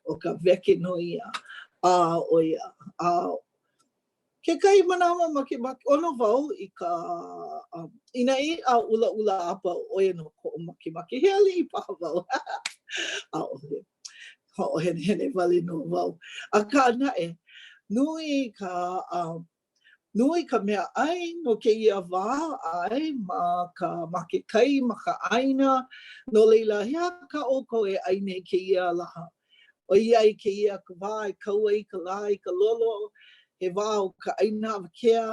ʻO ka weke nō ia. A ʻo ia. A kekahi manawa makemake, ʻono wau i ka, um, i nā iʻa ʻulaʻula a pau, ʻo ia nō koʻu makemake. He aliʻi paha wau. ʻAʻole. Hoʻohenehene wale nō wau. Akā naʻe, nui ka, um, Nui ka mea ʻai no kēia wā, ʻae, ma ka, ma ke kai, ma ka ʻāina, no laila, he aha kā ʻoukou e ʻai nei kēia lā? ʻOiai kēia ka wā e kau ai ka lā i ka lolo, he wā o ka ʻaina awakea,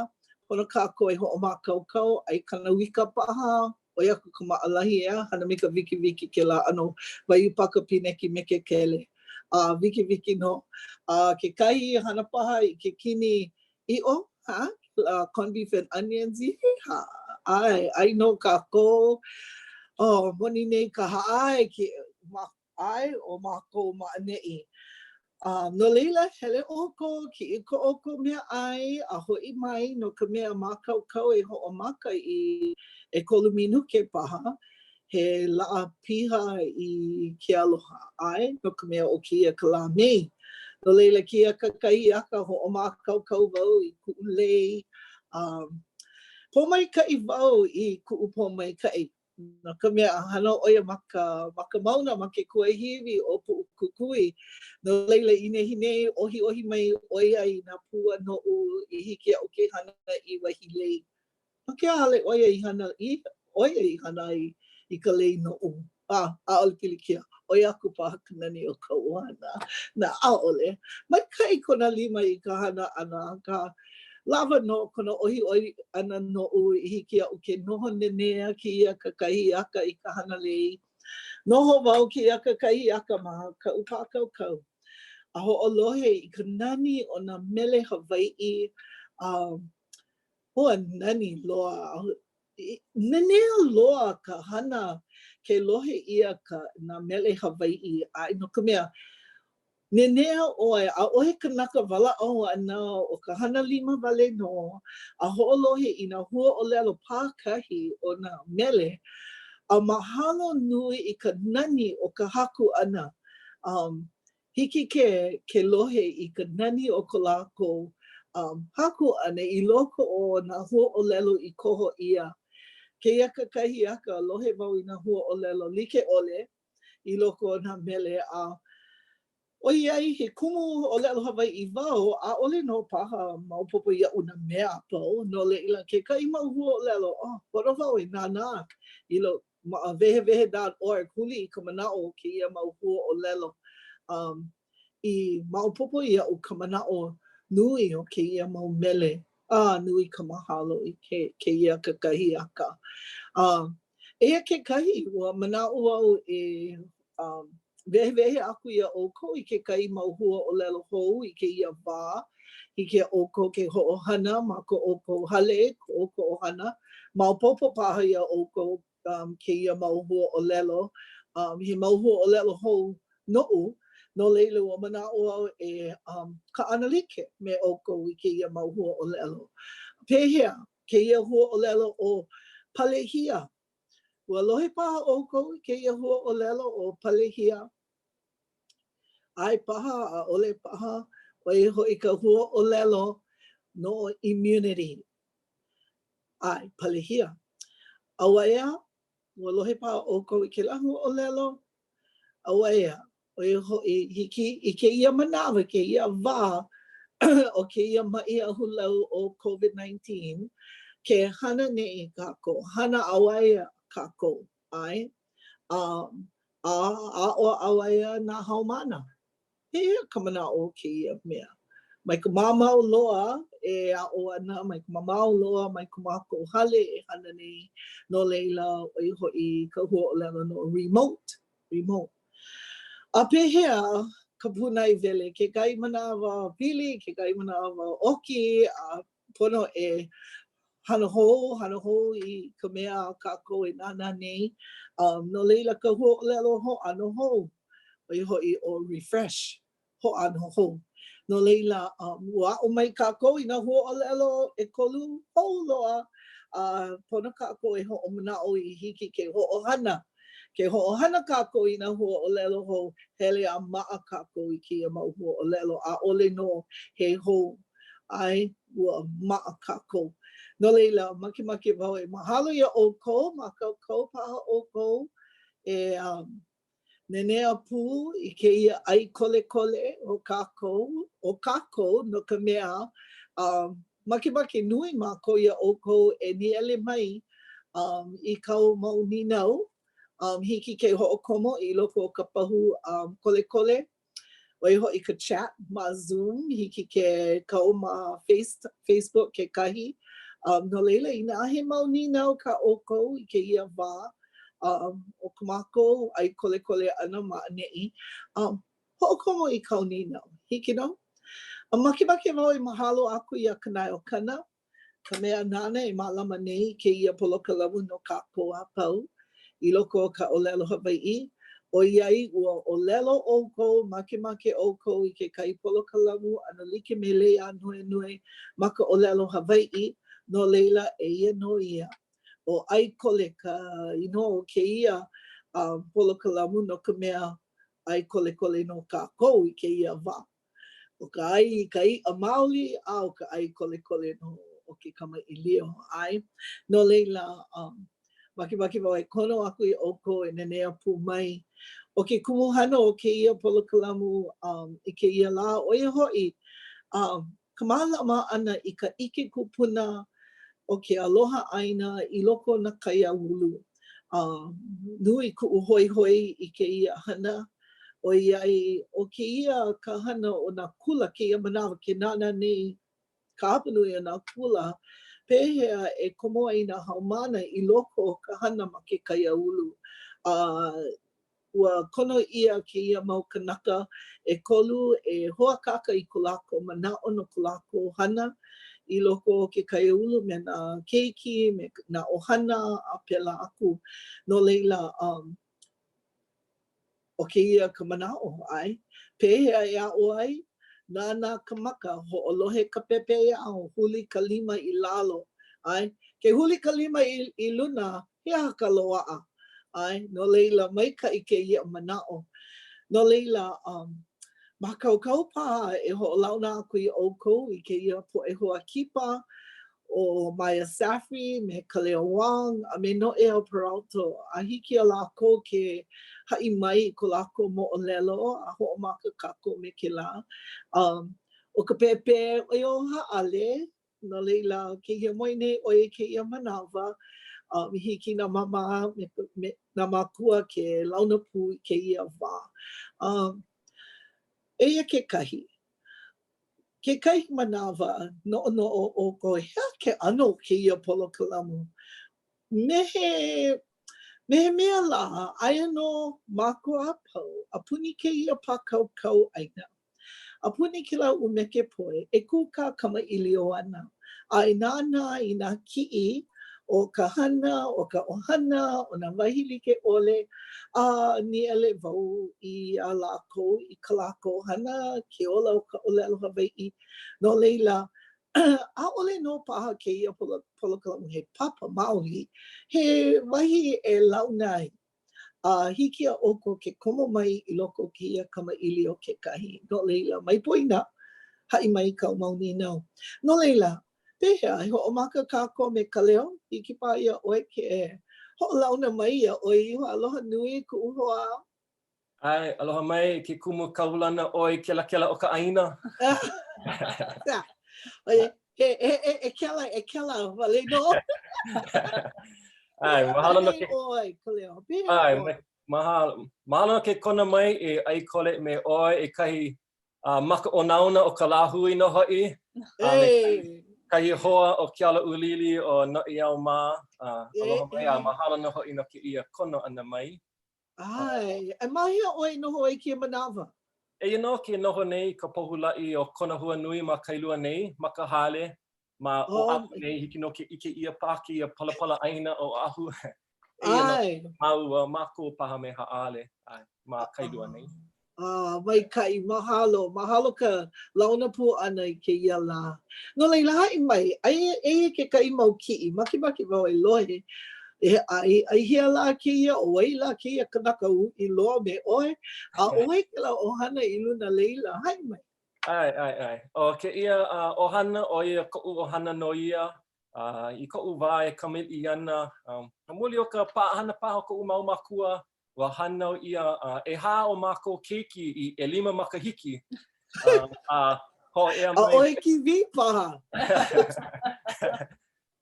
pono kākou e hoʻomākaukau, ʻai kanawika paha, ʻoi aku ka maʻalahi, ʻeā, hana me ka wikiwiki kēlā ʻano waiū paka pīneki me ke kele. A wikiwiki nō. A kekahi hana paha i ke kini ʻiʻo, ha? Uh, corned beef and onions, yeehaw! ʻAe, ʻai nō kākou. Oh, moni nei ka ʻae, ke, ma, ʻae o mākou ma ʻaneʻi. A no laila, hele ʻoukou, kiʻi ko ʻoukou mea ʻai, a hoʻi mai no ka mea mākaukau e hoʻomaka i ʻekolu minuke paha, he lā piha i ke aloha, ʻae, no ka mea ʻo kēia ka lā Mei. No laila, kēia kakahiaka, hoʻomākaukau wau i kuʻu lei. A pōmaikaʻi wau i kuʻu pōmaikaʻi. No ka mea, hana ʻo ia ma ka, ma ka mauna, ma ke kuahiwi ʻo Puʻukukui. No laila, i nehinei, ʻohiʻohi mai ʻo ia i nā pua noʻu i hiki iaʻu ke hana i wahi lei. No ke aha lei ʻo ia i hana, i, ʻo ia i hana ai i ka lei noʻu? A, ʻaʻole pilikia. ʻOi aku paha ka nani o kaʻu hana. Na, ʻaʻole. Maikaʻi kona lima i ka hana ʻana, akā, lawa nō kona ʻohiʻohi ʻana noʻu i hiki iaʻu ke noho nenea kēia kakahiaka i ka hana lei. Noho wau kēia kakahiaka ma kaʻu pākaukau a hoʻolohe i ka nani o nā mele Hawaiʻi a ua nani loa. Nenea loa ka hana ke lohe ʻia ka nā mele Hawaiʻi a no ka mea, Nenea ʻoe, ʻaʻohe kanaka walaʻau ʻana ʻo ka hana lima wale nō a hoʻolohe i nā huaʻōlelo pākahi o nā mele, a mahalo nui i ka nani o ka haku ʻana. Um, hiki ke ke lohe i ka nani o ko lākou um, haku ʻana i loko o nā huaʻōlelo i koho ʻia. Kēia kakahiaka, lohe wau i nā huaʻōlelo like ʻole, i loko o nā mele a ʻoiai he kumu ʻōlelo Hawaiʻi wau, ʻaʻole nō paha maopopo iaʻu nā mea a pau, no laila kekahi mau huaʻōlelo, oh, pono wau e nānā i lo, ma wehewehe dot org, huli i ka manaʻo o kēia mau huaʻōlelo. Um, i maopopo iaʻu ka manaʻo nui o kēia mau mele, a nui ka mahalo i ke, kēia kakahiaka. Uh, Eia kekahi, ua manaʻo au e um, wehewehe aku iā ʻoukou i kekahi mau hua ʻōlelo hou i kēia wā. Hiki iā ʻoukou ke hoʻohana ma ko ʻoukou hale, ko ʻoukou ʻohana. Maopopo paha iā ʻoukou um, kēia mau hua ʻōlelo. Um, he mau hua ʻōlelo hou noʻu, no laila ua manaʻo au e um, kaʻanalike me ʻoukou i kēia mau hua ʻōlelo. Pehea? Kēia huaʻōlelo ʻo palehia. Ua lohe paha ʻoukou i kēia huaʻōlelo ʻo palehia? ʻAe paha, ʻaʻole paha, ʻo ia hoʻi ka huaʻōlelo no immunity. ʻAe, palehia. ʻAuaea, ua lohe paha ʻoukou i kēlā huaʻōlelo? ʻAuaea, ʻo ia hoʻi, hiki i kēia manawa, kēia wā o kēia maʻi ahulau ʻo COVID-19, ke hana nei kākou, hana ʻauaea kākou, ʻae, a, a aʻo ʻauaea nā haumāna. Pehea ka manaʻo o kēia mea? Mai ka mamao loa e aʻo ana, mai ka mamao loa mai ko mākou hale e hana nei, no laila, ʻo ia hoʻi ka huaʻōlelo no remote, remote. A pehea ka pūnaewele, kekahi manawa pili, kekahi manawa oki, a pono e hana hou, hana hou i ka mea a kākou e nānā nei. Um, no laila ka huaʻōlelo hōʻano hou, ʻo ia hoʻi ʻo refresh, hōʻano hou. No laila, um, ua aʻo mai kākou i nā huaʻōlelo ʻekolu hou loa, a pono kākou e hoʻomanaʻo i hiki ke hoʻohana. Ke hoʻohana kākou i nā huaʻōlelo hou, hele a maʻa kākou i kēia mau huaʻōlelo, ʻaʻole nō he hou, ʻae, ua maʻa kākou. No laila, makemake wau e mahalo iā ʻoukou, mākaukau paha ʻoukou e um, Nenea pū i kēia ʻai kolekole o kākou, o kākou, no ka mea, um, makemake nui mākou iā ʻoukou e nīele mai um, i kāu mau nīnau, um, hiki ke hoʻokomo i loko o ka pahu um, kolekole, ʻo ia hoʻi ka chat ma Zoom, hiki ke kau ma face, Facebook kekahi. Um, no laila, inā he mau nīnau kā ʻoukou i kēia wā um, o ko mākou ʻai kolekole ʻana ma ʻaneʻi, um, hoʻokomo i kāu nīnau. Hiki nō? A makemake wau e mahalo aku iā Kanaeokana, ka mea nāna e mālama nei i kēia polokalamu no kākou a pau i loko o ka ʻōlelo Hawaiʻi, ʻoiai ua ʻōlelo ʻoukou, makemake ʻoukou i kekahi polokalamu ʻano like me Lei Ānuenue ma ka ʻōlelo Hawaiʻi, no laila, eia nō ia. ʻO ʻAikole ka inoa o kēia polokalamu no ka mea ʻai kolekole nō kākou i kēia wā. ʻO ka ʻai i ka iʻa maoli, a ʻo ka ʻai kolekole nō o ke kamaʻilio, ʻae. No laila, um, makemake wau e kono aku iā ʻoukou e nanea pū mai. ʻO ke kumuhana o kēia polokalamu um, i kēia lā, ʻo ia hoʻi, um, ka mālama ʻana i ka ʻike kupuna o ke aloha ʻāina i loko o nā kaiāulu. Um, nui kuʻu hoihoi i kēia hana, ʻoiai ʻo kēia ka hana o nā kula kēia manawa ke nānā nei ka hapanui o nā kula, pehea e komo ai nā haumāna i loko o ka hana ma ke kaiāulu. A ua kono ʻia kēia mau kanaka ʻekolu e hoakāka i ko lākou manaʻo no ko lākou hana i loko o ke kaiāulu me nā keiki, me nā ʻohana, a pēlā aku. No laila, um, ʻO kēia ka manaʻo, ʻae. Pehea e aʻo ai? Nānā ka maka, hoʻolohe ka pepeiao, huli ka lima i lalo, ʻae. Ke huli ka lima i, i luna, he aha ka loaʻa? ʻAe, no laila, maikaʻi kēia manaʻo. No laila, um, mākaukau paha e hoʻolauna aku iā ʻoukou i kēia poʻe hoa kipa, ʻo Maya Saffery me Kaleo Wong a me Noʻeau Peralto, a hiki iā lākou ke haʻi mai i ko lākou moʻolelo a hoʻomaka kākou me kēlā. Um, ʻo ka pēpē, ʻo ia ʻo Hāʻale, no laila, ke hiamoe nei ʻo ia i kēia manawa, um, hiki nā māmā me, me nā mākua ke launa pū i kēia wā. Um, eia kekahi, Kekahi manawa, noʻonoʻo ʻoukou, he aha ke ʻano o kēia polokalamu? Me he, me he mea lā, aia nō mākou a pau a puni kēia pākaukau ʻaina, a puni kēlā ʻumeke poi e kūkā kamaʻilio ana, a e nānā i nā kiʻi o ka hana, o ka ʻohana, o nā wahi like ʻole, a nīele wau iā lākou i kā lākou hana, ke ola o ka ʻōlelo Hawaiʻi. No laila, ʻaʻole nō paha kēia polokalamu he papa maoli, he wahi e launa ai A hiki iā ʻoukou ke komo mai i loko o kēia kamaʻilio kekahi. No laila, mai poina, haʻi mai i kāu mau nīnau. No laila, pehea, e hoʻomaka kākou me Kaleo? Hiki paha iā ʻoe ke hoʻolauna mai iā ʻoe iho. Aloha nui, kuʻu hoa. ʻAe, aloha mai ke kumu kaulana ʻoi kelakela o ka ʻāina. He, he, he, e kela, e kela, wale nō. ʻAe, mahalo no ke... ʻoe, Kaleo. ʻAe, mahalo. Mahalo no ke kono mai e ʻai kole me ʻoe e kahi uh, maka onaona o ka lāhui nō hoʻi. A me kahi hoa o ke ala ʻūlili o Noʻeau mā. Uh, aloha mai a mahalo nō hoʻi no kēia kono ʻana mai. ʻAe, a ma hea ʻoe i noho ai i kēia manawa? Eia nō ke noho nei i ka pohu laʻi o Konahuanui ma Kailua nei, ma ka hale, ma Oʻahu nei, hiki nō ke ʻike ʻia paha kēia palapala ʻāina o Oʻahu. Eia nō māua, mākou paha me Hāʻale, ʻae, ma Kailua nei. Ah, maikaʻi, mahalo, mahalo ka launa pū ʻana i kēia lā. No laila, haʻi mai, aia, eia kekahi mau kiʻi, makemake wau e lohe. E ai, ai hea lā kēia, ʻo wai lā kēia kanaka uʻi loa me ʻoe, a ʻo wai kēlā ʻohana i luna laila, haʻi mai. ʻAe, ʻae, ʻae. ʻO kēia ʻohana, ʻo ia koʻu ʻohana nō ia. I koʻu wā e kamaliʻi ana, ma muli o ka paʻahana paha o koʻu mau mākua, ua hānau ʻia ʻehā o mākou keiki i ʻelima makahiki, a hōʻea mai. ʻAʻohe kīwī paha.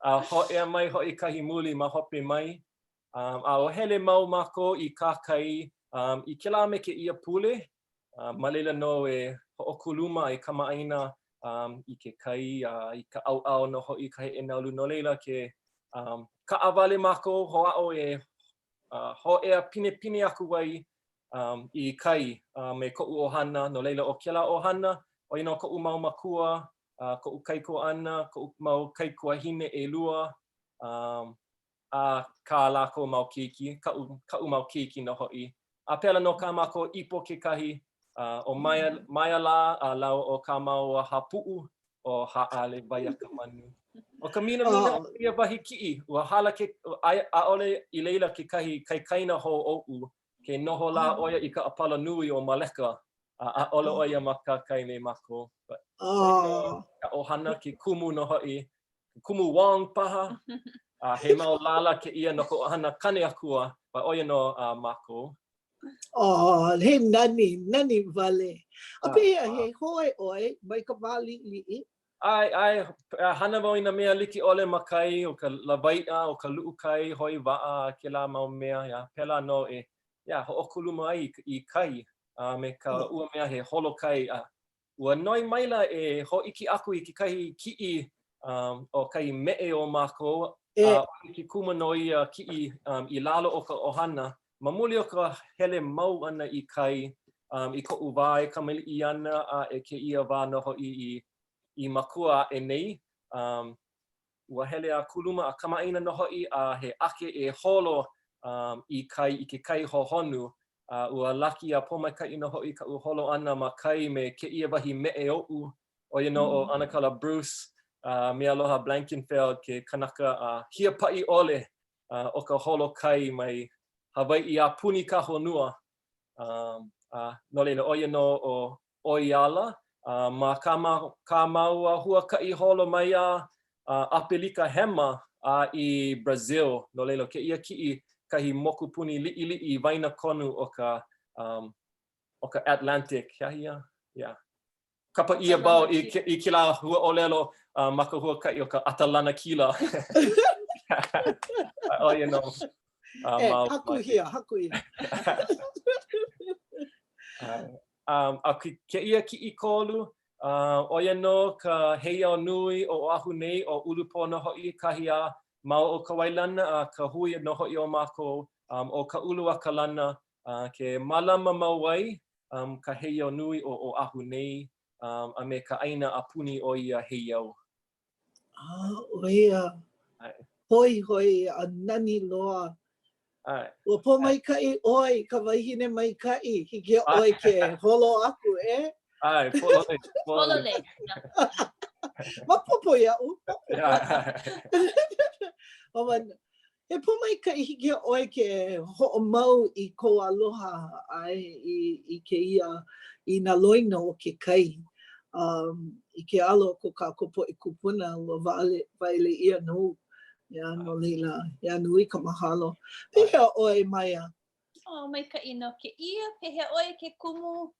A hōʻea mai hoʻi kahi muli ma hope mai. A ua hele mau mākou i kahakai i kēlā me kēia pule, ma laila nō e hoʻokuluma e kamaʻāina i ke kai a i ka ʻauʻau nō hoʻi ka heʻe nalu. No laila ke kaʻawale mākou hoʻāʻo e hōʻea pinepine aku ai i kai me koʻu ʻohana. No laila, ʻo kēlā ʻohana, ʻo ia nō koʻu mau mākua, koʻu kaikuaʻana, koʻu mau kaikuahine ʻelua, a kā lākou mau keiki, kaʻu, kaʻu mau keiki nō hoʻi. A pēlā nō kā mākou ipo kekahi, ʻo Maia, Maia lā a lāua ʻo kā māua hāpuʻu, ʻo Hāʻale Waiakamanu. ʻO ka minamina o kēia wahi kiʻi, ua hala ke, ʻaʻole i laila kekahi kaikaina hou oʻu, ke noho lā ʻo ia i ka ʻāpala nui o Maleka, a ʻaʻole ʻo ia ma kahakai me mākou. But, ka ʻohana, ke kumu nō hoʻi, ke kumu Wong paha, a he mau lālā kēia no ka ʻohana Kaneakua, but ʻo ia nō a mākou. Oh, he nani, nani wale. A pehea, he hoe ʻoe mai ka wā liʻiliʻi? ʻAe, ʻae, hana wau i nā mea like ʻole ma kai, ʻo ka lawaiʻa, ʻo ka luʻu kai, hoi waʻa, kēlā mau mea, yeah, pēlā nō e, yeah, hoʻokuluma ai i kai a me ka ua mea he holokai. A ua noi maila e hōʻike aku i kekahi kiʻi um, o kahi meʻe o mākou, a ʻo ke kumu nō ia kiʻi um, i lalo o ka ʻohana, ma muli o ka hele mau ʻana i kai um, i koʻu wā e kamaliʻi ana a e kēia wā nō hoʻi i, i makua aʻe nei, um, ua hele a kuluma a kamaʻāina nō hoʻi a he ake e holo um, i kai, i ke kai hohonu, a ua laki a pōmaikaʻi nō hoʻi kaʻu holo ʻana ma kai me kēia wahi meʻe oʻu, ʻo ia nō ʻo ʻAnakala Bruce uh, Mealoha Blankenfeld, ke kanaka uh, hiapaʻi ʻole uh, o ka holo kai mai Hawaiʻi a puni ka honua. Um, a no laila, ʻo ia nō ʻo ʻo ia ala, a ma kā, ma, kā māua huakaʻi holo maiā ʻApelika Hema a i Brazil. No laila, kēia kiʻi kahi mokupuni liʻiliʻi i waenakonu o ka, um, o ka Atlantic. He aha ia? Yeah. Kapa ʻia wau i, i kēlā huaʻōlelo uh, ma ka huakaʻi ʻo ka ʻAtalanakila. ʻO ia nō. Uh, e, hakuhia, hakuhia. Um, a kēia kiʻi kolu, uh, ʻo ia nō ka heiau nui o Oʻahu nei, ʻo Ulupō nō hoʻi, kahi a ma o ka Wailana a ka hui nō hoʻi o mākou, um, ʻo Ka Ulu a Kalana, uh, ke mālama mau ai um, ka heiau nui o Oʻahu nei um, a me ka ʻāina a puni o ia heiau. Ah, ʻo ia. Hoihoi a nani loa. ʻAe. Ua pōmaikaʻi ʻoe i ka wahine maikaʻi, hiki iā ʻoe ke holo aku, e? ʻAe, pololei. Pololei. Maopopo iaʻu. He pōmaikaʻi hiki iā ʻoe ke hoʻomau i kou aloha ʻae i, i kēia, i nā loina o ke kai. Um, i ke alo o ko kākou poʻe kūpuna, ua waele, waele ʻia nou. Yeah, no laila, yeah, nui ka mahalo. Pehea ʻoe, Maia? Oh, maikaʻi nō kēia. Pehea ʻoe ke kumu?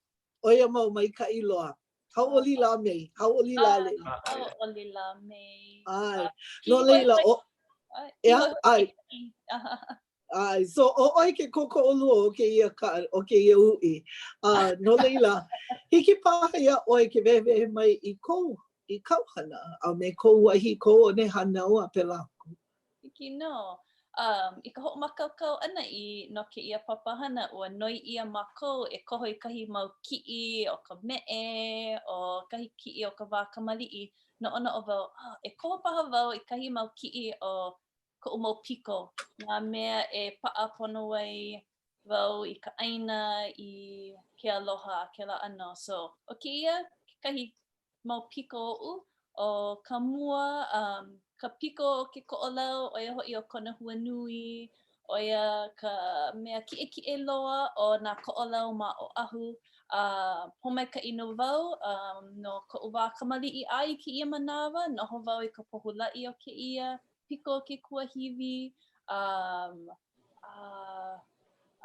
ʻOia mau maikaʻi loa. Hauʻoli lā mei, hauʻoli lā lei. Hauʻoli lā mei. ʻAe. No laila, ʻo, ʻeā, ʻae. ʻAe, so ʻo ʻoe ke kōkoʻolua o kēia ka, o kēia uʻi. A no laila, hiki paha iā ʻoe ke wehewehe mai i kou, i kāu hana, a me kou wahi, kou one hānau a pēlā aku. Hiki nō. Um, I ka hoʻomākaukau ʻana i no kēia papahana, ua noi ʻia mākou e koho i kahi mau kiʻi o ka meʻe, o kahi kiʻi o ka wā kamaliʻi. Noʻonoʻo wau, oh, e koho paha wau i kahi mau kiʻi o koʻu mau piko, nā mea e paʻa pono ai wau i ka ʻāina, i ke aloha a kēlā ʻano. So, ʻo kēia kekahi mau piko oʻu, ʻo ka mua, um, ka piko o ke Koʻolau, ʻo ia hoʻi ʻo Konahuanui, ʻo ia ka mea kiʻekiʻe loa o nā Koʻolau ma Oʻahu. A pōmaikaʻi nō wau um, no koʻu wā kamaliʻi a i kēia manawa, noho wau i ka pohu laʻi o kēia piko o ke kuahiwi. Um, a,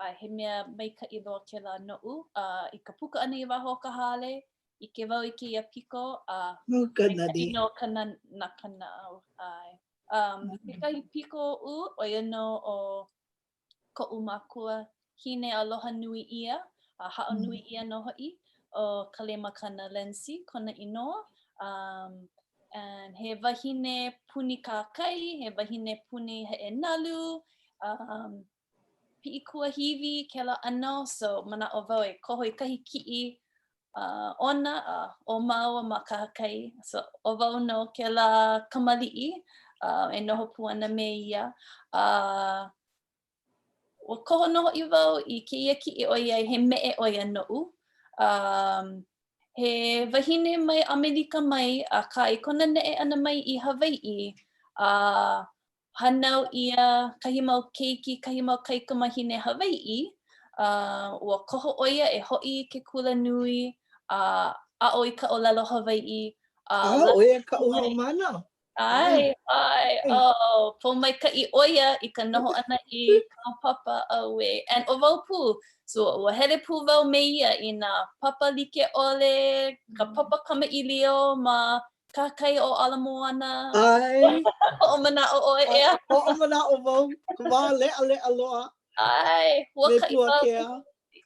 a he mea maikaʻi loa kēlā noʻu. Uh, I ka puka ʻana i waho o ka hale, ʻike wau i kēia piko a oh, ka nani. nō ka na, na ka naʻau. ʻAe. Um, kekahi piko oʻu, ʻo ia nō ʻo koʻu makua hine aloha nui ʻia, a haʻo nui mm. ʻia nō hoʻi, ʻo Kalemakana Lency, kona inoa. Um, and he wahine puni kahakai, he wahine puni heʻe nalu, um, piʻi kuahiwi kēlā ʻano, so manaʻo wau e koho i kahi kiʻi uh, ona a uh, ʻo māua ma kahakai. So ʻo wau nō kēlā kamaliʻi uh, e noho pū ana me ia. Uh, ua koho nō hoʻi wau i kēia kiʻi ʻoiai he meʻe ʻo ia noʻu. Um, he wahine mai ʻAmelika mai, akā i kona neʻe ʻana mai i Hawaiʻi, uh, hānau ʻia kahi mau keiki, kahi mau kaikamahine Hawaiʻi, uh, ua koho ʻo ia e hoʻi i ke kula nui a aʻo i ka ʻōlelo Hawaiʻi. Uh, ah, ʻo ia kaʻu haumāna. ʻAe, ʻae, oh, pōmaikaʻi ʻo ia i ka noho ʻana i ka papa, auē. And ʻo wau pū, so ua hele pū wau me ia i nā papa like ʻole, ka papa kamaʻilio ma Kahakai o Ala Moana. ʻAe. Hoʻomanaʻo ʻoe, ʻeā? Hoʻomanaʻo wau, ka wā leʻaleʻa loa. ʻAe, huakaʻi wau. Me Puakea.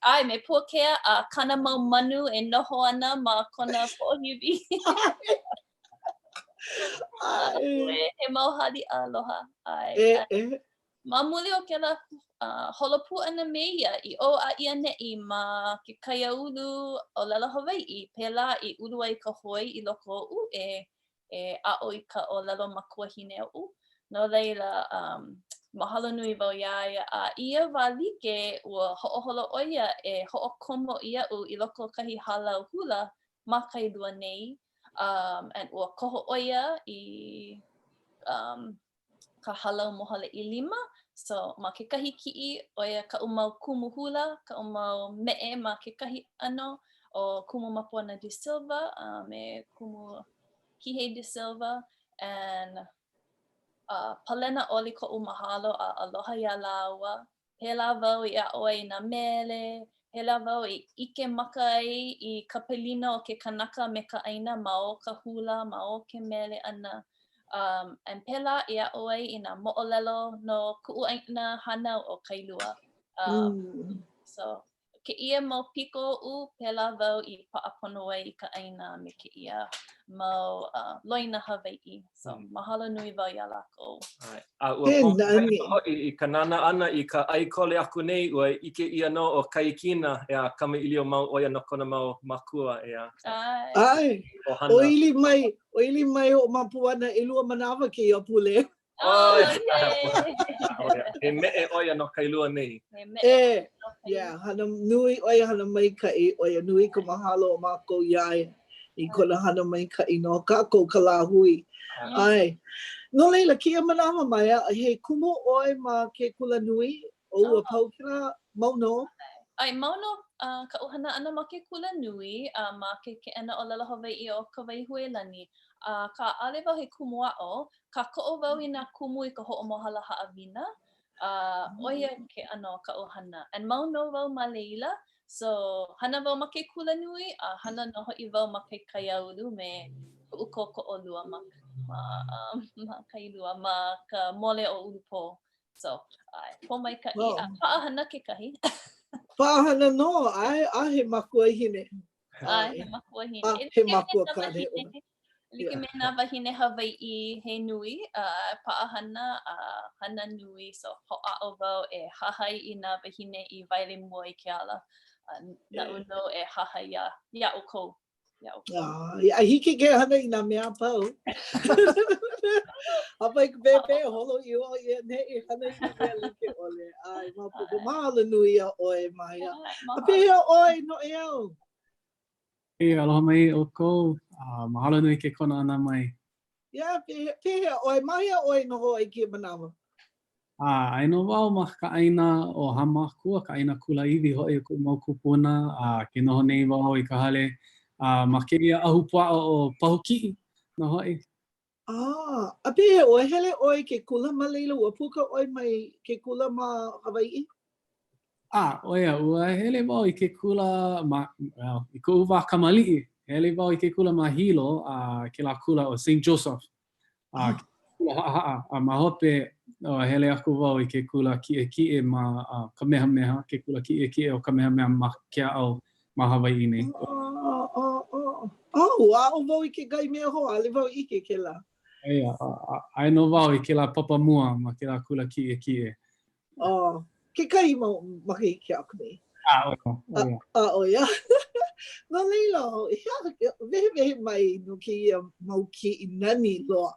ʻAe, me Puakea a kāna mau manu e noho ana ma kona poʻohiwi. ʻAe. He mau haliʻa aloha. ʻAe. E, e. Ma muli o kēlā uh, holo pū ʻana me ia i ʻō a i ʻaneʻi ma ke kaiāulu ʻōlelo Hawaiʻi, pēlā i ulu ai ka hoi i loko oʻu e, e aʻo i ka ʻōlelo makuahine oʻu. No laila, um, mahalo nui wau iā ia, a i ia wā like, ua hoʻoholo ʻo ia e hoʻokomo iaʻu i loko o kahi hālau hula ma Kailua nei, um, and ua koho ʻo ia i um, ka Hālau Mohala ʻIlima. So, ma kekahi kiʻi, ʻo ia kaʻu mau kumu hula, kaʻu mau meʻe ma kekahi ʻano, ʻo Kumu Mapuana de Silva a me Kumu Kihei de Silva, and uh, palena ʻole koʻu mahalo a aloha iā lāua. Pēlā wau i aʻo ai i nā mele, pēlā wau i ʻike maka ai i ka pilina o ke kanaka me ka ʻāina ma o ka hula, ma o ke mele ʻana. Um, and pēlā i aʻo ai i nā moʻolelo no kuʻu ʻāina hānau ʻo Kailua. Um, mm. So, kēia mau piko oʻu, pēlā wau i paʻa pono ai i ka ʻāina me kēia mau uh, loina Hawaiʻi. So, mm. mahalo nui wau iā lākou. A ua pōmaikaʻi hoʻi i ka nānā ʻana i ka ʻai kole aku nei, ua ʻike ʻia nō ʻo Kaikina, ʻeā, kamaʻilio mau ʻo ia no kona mau mākua, ʻeā. ʻAe. ʻŌili mai, ʻōili mai ʻo Mapuana ʻelua manawa kēia pule. Oh, he meʻe ʻo ia no Kailua nei. He meʻe. E, yeah, hana nui ʻo ia, hana maikaʻi ʻo ia, nui ka mahalo o mākou iā ia i kona hana maikaʻi no kākou ka lāhui. ʻAe. No laila, kēia manawa Maya, he kumu ʻoe ma ke kula nui, o ua pau kēlā, mau nō? ʻAe, mau nō uh, kaʻu hana ʻana ma ke kula nui, uh, ma ke Keʻena ʻŌlelo Hawaiʻi o Kawaihuelani. Akā, ʻaʻole wau he kumu aʻo, Kākoʻo wau i nā kumu i ka hoʻomohala haʻawina, a ʻo ia ke ʻano o kaʻu hana. And mau nō wau ma laila, so hana wau ma ke kula nui, a hana nō hoʻi wau ma ke kaiāulu me kuʻu kōkoʻolua ma, ma, um, ma Kailua, ma ka mole o Ulupō. So, ʻae, pōmaikaʻi, well, a paʻahana kekahi. paʻahana nō, ʻae, a he makuahine. ʻAe, he makuahine. A he makua kāne. Like me nā wāhine Hawaiʻi he nui, uh, paʻahana a uh, hana nui, so hoʻāʻo wau e hahai i nā wāhine i waele mua i ke ala. Uh, naʻu nō e hahai iā, iā ʻoukou. Iā ʻoukou. Ah, a hiki ke hana i nā mea a pau. Hāpai ka pēpē, holo i ʻō i ʻaneʻi, hana i nā mea like ʻole. ʻAe, maopopo. Mahalo nui iā ʻoe, Maya. A pehea ʻoe, Noʻeau? Hey, aloha mai ʻoukou. Uh, mahalo nui ke kono ʻana mai. Yeah, pehea ʻoe, ma hea ʻoe e noho ai kēia manawa? A, aia nō wau ma ka ʻāina o Hāmākua, ka ʻāina kulāiwi hoʻi o kuʻu mau kūpuna, a ke noho nei wau i ka hale a ma kēia ahupuaʻa o Pahukiʻi nō hoʻi. Ah, a pehea ʻoe, hele ʻoe i ke kula ma laila, ua puka ʻoe mai ke kula ma Hawaiʻi? A, ʻo ia, ua hele wau i ke kula ma, well, i koʻu wā kamaliʻi, hele wau i ke kula ma Hilo, a kēlā kula ʻo Saint Joseph. A ke kula haʻahaʻa, a ma hope, ua hele aku wau i ke kula kiʻekiʻe ma uh, Kamehameha, ke kula kiʻekiʻe o Kamehameha ma Keaʻau ma Hawaiʻi nei. Oh, oh, oh. Oh, ua aʻo wau i kekahi mea hou, ʻaʻole wau ʻike kēlā. Aia, aia nō wau i kēlā papa mua ma kēlā kula kiʻekiʻe. Oh, kekahi mau makahiki aku nei. A, ʻo ia, ʻo ia. A, ʻo ia. No laila, hea, wehewehe mai no kēia mau kiʻi nani loa.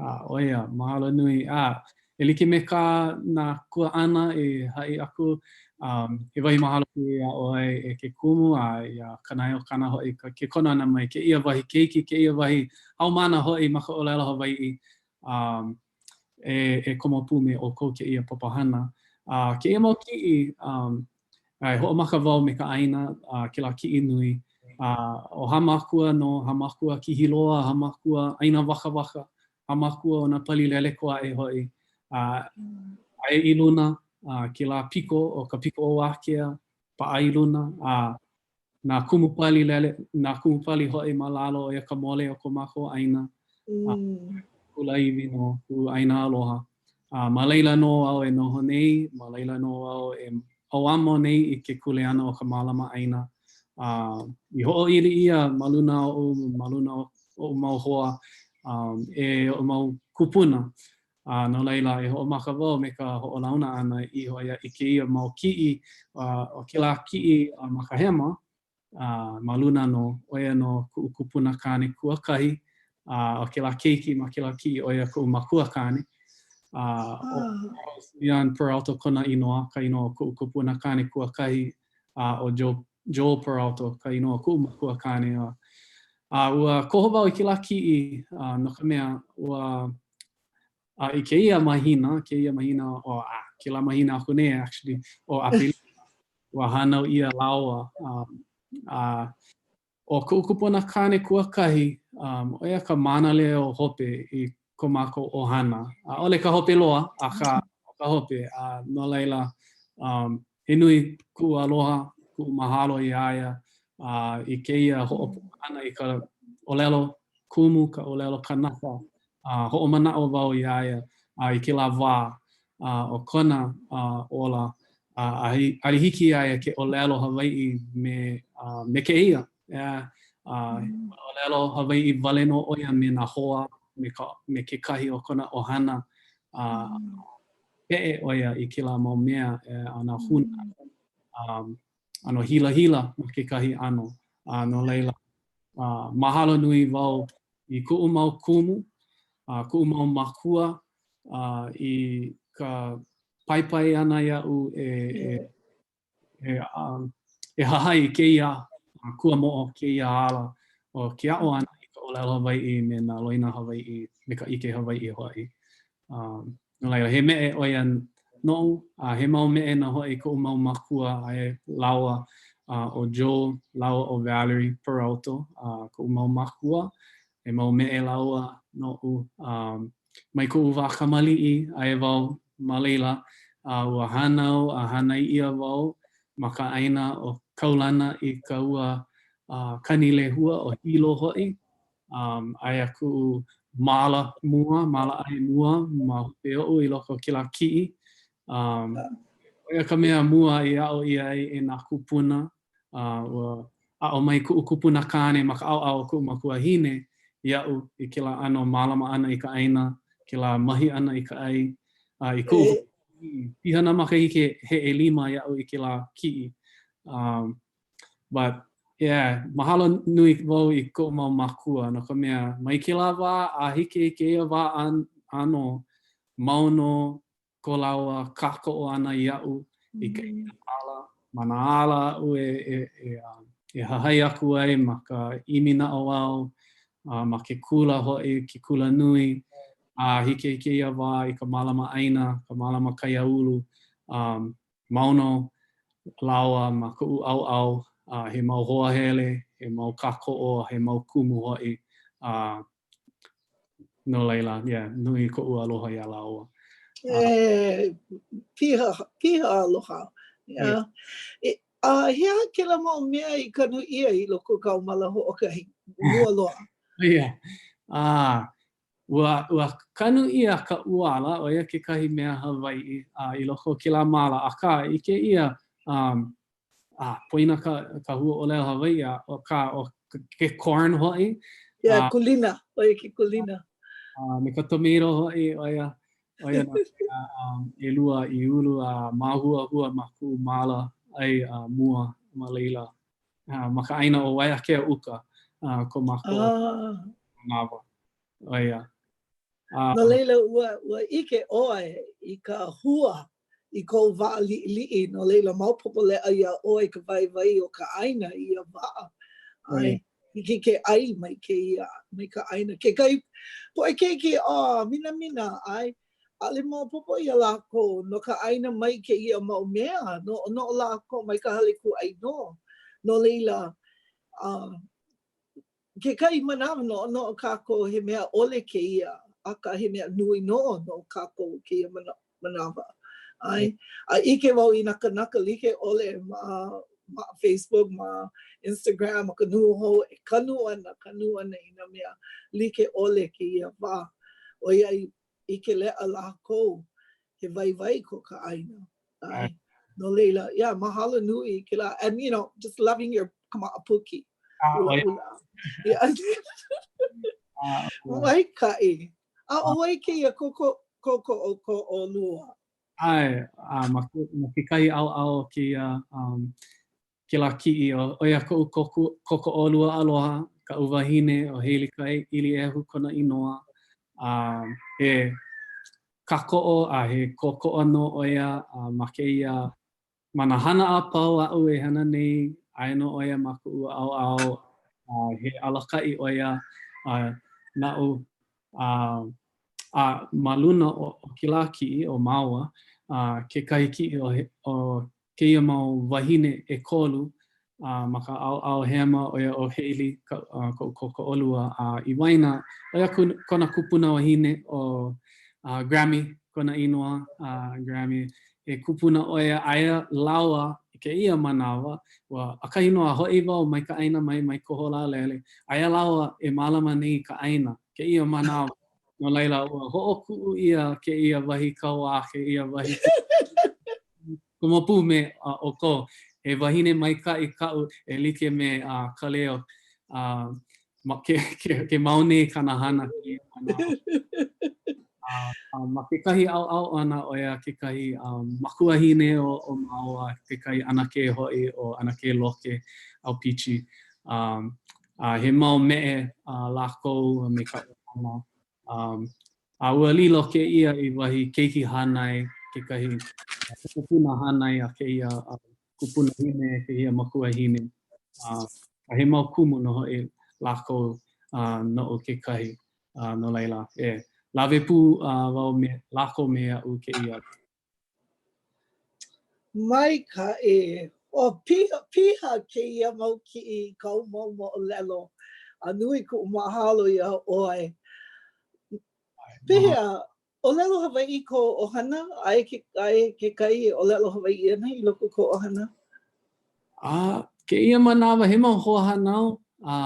A, ʻo ia, mahalo nui. A, e like me kā nā kuaʻana i haʻi aku, um, he wahi mahalo kēia iā ʻoe e ke kumu a iā Kanaeokana hoʻi ka, ke kono ʻana mai kēia wahi keiki, kēia wahi haumāna hoʻi ma ka ʻōlelo Hawaiʻi. Um, e, e komo pū me ʻoukou kēia papahana. A kēia mau kiʻi, um, a e hoʻomaka wau me ka ʻāina, a kēlā kiʻi nui. A ʻo Hāmākua nō, Hāmākua kihi loa, Hāmākua ʻāina wakawaka, Hāmākua o nā pali lele koaʻe hoʻi. A aia i luna, a kēlā piko ʻo ka piko o Wākea, paʻa i luna, a nā kumu pali lele, nā kumu pali hoʻi ma lalo, ʻo ia ka mole o ko mākou ʻāina. A kulāiwi nō, kuʻu ʻāina aloha. A ma laila nō au e noho nei, ma laila nō au e ʻauamo nei i ke kuleana o ka mālama ʻāina. A i hoʻoili ʻia ma luna oʻu, ma luna o oʻu mau hoa, um, e oʻu mau kūpuna. A no laila, e hoʻomaka wau me ka hoʻolauna ʻana iho ia i kēia mau kiʻi, ʻo kēlā kiʻi ma ka hema, a ma luna nō, ʻo ia nō kuʻu kupuna kāne kuakahi, a ʻo kēlā keiki ma kēlā kiʻi, ʻo ia kuʻu makua kāne. A ʻo Charles Leon Peralto kona inoa, ka inoa o kuʻu kupuna kāne kuakahi, a ʻo Joe, Joel Peralto ka inoa o kuʻu makua kāne. A, a ua koho wau i kēlā kiʻi, no ka mea, ua A i kēia mahina, kēia mahina, o, a, kēlā mahina aku nei, actually, ʻo ʻApelila, ua hānau ʻia lāua. Um, a ʻo kuʻu kupuna kāne kuakahi, um, ʻo ia ka mānaleo hope i ko mākou ʻohana. ʻAʻole ka hope loa, akā, ʻo ka hope. A no laila, um, he nui kuʻu aloha, kuʻu mahalo iā ia, a i kēia hoʻopuka ʻana i ka ʻōlelo kumu, ka ʻōlelo kanaka, a hoʻomanaʻo wau iā ia a i kēlā wā a o kona a, ola, a, a ʻaʻole hiki iā ia ke ʻōlelo Hawaiʻi me, a, me kēia. Yeah. A, ʻōlelo Hawaiʻi wale nō ʻo ia me nā hoa, me, ka, me kekahi o kona ʻohana. A, peʻe ʻo ia i kēlā mau mea e, a nā huna. Um, ʻano hilahila ma kekahi ʻano. A no laila, a, mahalo nui wau i kuʻu mau kumu, a kuʻu mau mākua, a i ka paipai ʻana iaʻu e, e, e, um, e hahai i kēia kuamoʻo, kēia ala o ke aʻo ʻana i ka ʻōlelo Hawaiʻi me nā loina Hawaiʻi, me ka ʻike Hawaiʻi hoʻi. Um, no laila, he meʻe ʻo ia noʻu, a he mau meʻe nō hoʻi koʻu mau mākua aia lāua uh, ʻo Joe lāua ʻo Valerie Peralto, uh, koʻu mau mākua, he mau meʻe lāua noʻu. Um, mai koʻu wā kamaliʻi, aia wau ma laila, a ua hānau a hānai ʻia wau ma ka ʻāina o kaulana i ka ua uh, Kanilehua o Hilo hoʻi. Um, aia kuʻu māla mua, māla ʻai mua ma hope oʻu i loko o kēlā kiʻi. Um, ʻo ia ka mea mua i aʻo ʻia ai e nā kūpuna. Uh, ua aʻo mai kuʻu kupuna kāne ma ka ʻaoʻao o kuʻu makuahine iaʻu i kēlā ʻano mālama ʻana i ka ʻāina, kēlā mahi ʻana i ka ʻai. Uh, i kuʻu piha nā makahiki he ʻelima iaʻu i kēlā kiʻi. Um, But, yeah, mahalo nui wau i koʻu mau mākua, no ka mea, mai kēlā wā a hiki i kēia wā ʻānō, mau nō ko lāua kākoʻo ʻana iaʻu i kēia ala, ma nā ala aʻu e, e, e, e hahai aku ai ma ka ʻimi naʻauao. uh, ma ke kula hoʻi, ke kula nui, a hiki i kēia wā i ka mālama ʻāina, ka mālama kaiāulu, um, mau nō lāua ma koʻu ʻaoʻao, uh, he mau hoa hele, he mau kākoʻo, he mau kumu hoʻi, uh, no laila, yeah, nui koʻu aloha iā lāua. E, piha, piha aloha. Yeah. Yeah. E, a he aha kēlā mau mea i kanu ʻia i loko o kāu māla hoʻokahi mua loa? Yeah. Uh, ua, ua kanu ʻia ka ʻuala, ʻo ia kekahi mea Hawaiʻi uh, i loko o kēlā māla, akā, ʻike ʻia, um, a poina ka, ka huaʻōlelo Hawaiʻi, a ʻo ka, ʻo ke corn hoʻi. Yeah, kulina, ʻo ia ke kulina. A me ka tomato hoʻi, ʻo ia, ʻo ia nā mea um, ʻelua i ulu a māhuahua ma kuʻu māla ʻai uh, mua ma laila. Uh, ma ka ʻāina ʻo Waiākea Uka uh, ko mākou ah. manawa. ʻO ia. Uh, no laila, ua, ua ʻike ʻoe i ka hua i kou wā liʻiliʻi, no laila maopopo leʻa iā ʻoe ka waiwai o ka ʻāina i ia wā. ʻAe, hiki ke ʻai mai kēia, mai ka ʻāina. Kekahi poʻe keiki, oh, minamina, ʻae, ʻaʻole maopopo iā lākou no ka ʻāina mai kēia mau mea, noʻonoʻo lākou mai ka hale kūʻai nō. No laila, uh, Kekahi manawa, noʻonoʻo kākou he mea ʻole kēia, akā he mea nui nō no kākou kēia manawa. ʻAe, a ʻike wau i nā kanaka like ʻole ma ma Facebook, ma Instagram, ma ka nūhou e kanu ana, kanu ana i nā mea like ʻole kēia wā, ʻoiai ʻike leʻa lākou he waiwai ko ka ʻāina. ʻAe. No laila, yeah, mahalo nui i kēlā. And, you know, just loving your kamaʻapuki. Ah, ʻUlaʻula. Yeah. Ah, Maikaʻi. A ʻo wai kēia koko, koko o ko ʻolua? ʻAe, a ma, ma kekahi ʻaoʻao o kēia, um, kēlā kiʻi, ʻo, ʻo ia koʻu koku, kōkoʻolua aloha, kaʻu wahine, ʻo Hailey Kaiʻiliehu kona inoa. A he kākoʻo a he kōkoʻa nō ʻo ia a ma kēia, ma nā hana a pau aʻu e hana nei, aia nō ʻo ia ma koʻu ʻaoʻao, a he alakaʻi ʻo ia a naʻu. A, a ma luna o, o kēlā kiʻi o māua, a kekahi kiʻi o, o kēia mau wāhine ʻekolu a ma ka ʻaoʻao hema ʻo ia ʻo Hailey ka, uh, koʻu kōkoʻolua a i waena ʻo ia kona kupuna wahine ʻo uh, Grammy kona inoa uh, Grammy he kupuna ʻo ia aia lāua i kēia manawa ua ʻakahi nō a hoʻi wau mai ka ʻāina mai mai Koholālele aia lāua e mālama nei i ka ʻāina kēia manawa No laila, ua hoʻokuʻu ʻia kēia wahi kauā, kēia wahi komo pū me ʻoukou. He wahine maikaʻi kaʻu e like me Kaleo. Ma ke, ke, ke mau nei kāna hana kēia manawa. A ma kekahi ʻaoʻao ʻana, ʻo ia kekahi makuahine o, o māua, kekahi ʻanakē hoʻi ʻo ʻAnakē Loke Aupichi. Um, A he mau meʻe lākou me ka ʻohana. Um, a ua lilo kēia i wahi keiki hānai, kekahi kupuna hānai a kēia kupunahine, kēia makuahine. Uh, a he mau kumu nō hoʻi lākou uh, noʻu kekahi. Uh, no laila, e lawe pū uh, wau me lākou me aʻu kēia. Maikaʻi. O piha, piha kēia mau kiʻi i kāu mau moʻolelo. A nui kuʻu mahalo iā ʻoe. Pehea, ʻōlelo Hawaiʻi kou ʻohana? Aia ke, aia kekahi e ʻōlelo Hawaiʻi ana i loko o kou ʻohana? A kēia manawa, he mau hoahānau, a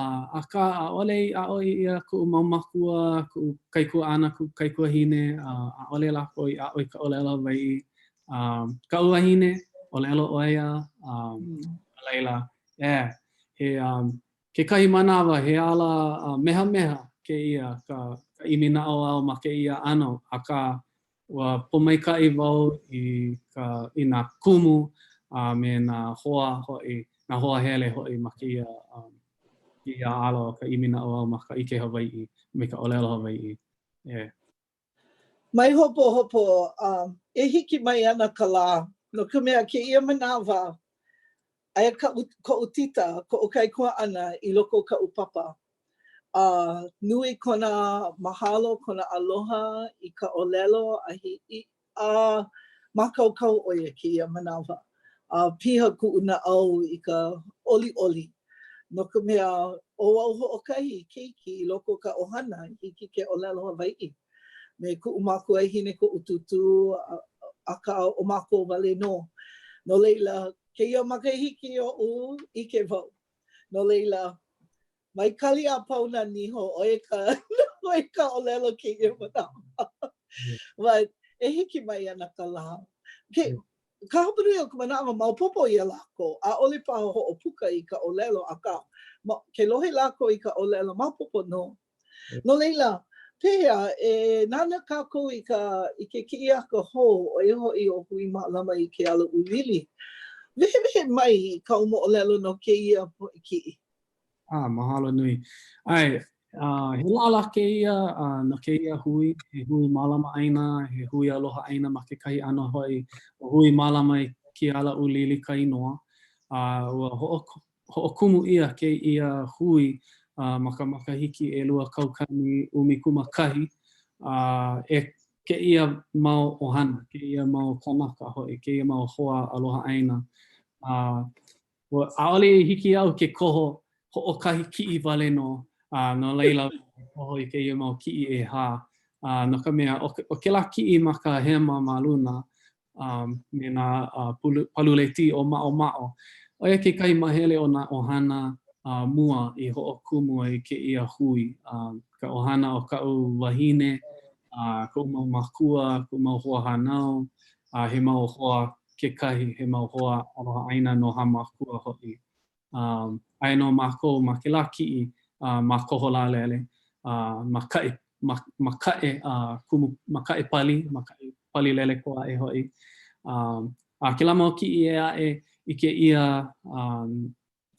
akā, ʻaʻole i aʻo ʻia koʻu mau mākua, koʻu kaikuaʻana, koʻu kaikuahine, a ʻaʻole lākou i aʻo i ka ʻōlelo Hawaiʻi. A kaʻu wahine, ʻōlelo ʻo ia, a no laila, yeah, he um, kekahi manawa, he ala mehameha kēia ka, ka ʻimi naʻauao ma kēia ʻano, akā, Ua pōmaikaʻi wau i ka, i nā kumu a me nā hoa hoʻi, nā hoa hele hoʻi ma kēia, um, kēia ala o ka ʻimi naʻauao ma ka ʻike Hawaiʻi me ka ʻōlelo Hawaiʻi. Yeah. Mai hopohopo, um, e hiki mai ana ka lā, no ka mea, kēia manawa, aia kaʻu, koʻu tita, koʻu kaikuaʻana i loko o kaʻu papa. A nui kona mahalo, kona aloha i ka ʻōlelo a hi, a mākaukau ʻo ia kēia manawa. A piha kuʻu naʻau i ka ʻoliʻoli no ka mea, ʻo au hoʻokahi keiki i loko o ka ʻohana i hiki ke ʻōlelo Hawaiʻi me kuʻu makuahine, koʻu tūtū, akā ʻo mākou wale nō. No laila, kēia makahiki oʻu, ʻike wau. No laila, Mai kali a pau nā niho, ʻo ia ka, ʻo ia ka ʻōlelo kēia manawa. But e hiki mai ana ka lā. Ke, ka hapanui o ka manawa, maopopo iā lākou, ʻaʻole paha hoʻopuka i ka ʻōlelo, akā, ma, ke lohe lākou i ka ʻōlelo, maopopo nō. No laila, pehea, e nānā kākou i ka, i ke kiʻiaka hou, ʻo ia hoʻi ʻo Hui Mālama i ke Ala ʻŌlili. Wehewehe mai i kāu moʻolelo no kēia poʻe kiʻi. Ah, mahalo nui. ʻAe, uh, he lālā kēia uh, no kēia hui, he hui mālama ʻāina, he hui aloha ʻāina ma kekahi ʻano hoʻi, ʻo Hui Mālama i ke Ala ʻŌlili ka inoa. Uh, ua hoʻo, hoʻokumu ʻia kēia hui uh, ma ka makahiki 2011 uh, e kēia mau ʻohana, kēia mau kānaka hoʻi, kēia mau hoa aloha ʻāina. Uh, Ua, ʻaʻole i hiki iaʻu ke koho hoʻokahi kiʻi wale nō, a no laila, koho i kēia mau kiʻi ʻehā, a no ka mea, ʻo, ʻo kēlā kiʻi ma ka hema ma luna, um, me nā uh, pulu, paluletī ʻōmaʻomaʻo, ʻo ia kekahi mahele o nā ʻohana uh, mua i hoʻokumu ai kēia hui, um, ka ʻohana o kaʻu wahine, uh, koʻu mau mākua, koʻu mau hoahānau, a he mau hoa kekahi, he mau hoa aloha ʻāina no Hāmākua hoʻi. Um, aia nō mākou ma kēlā kiʻi uh, ma Koholālele, uh, ma kaʻe, ma, ma kaʻe, uh, kumu, ma kaʻe pali, ma kaʻe pali lele koaʻe hoʻi. Um, a kēlā mau kiʻi ʻē aʻe, ʻike ʻia um,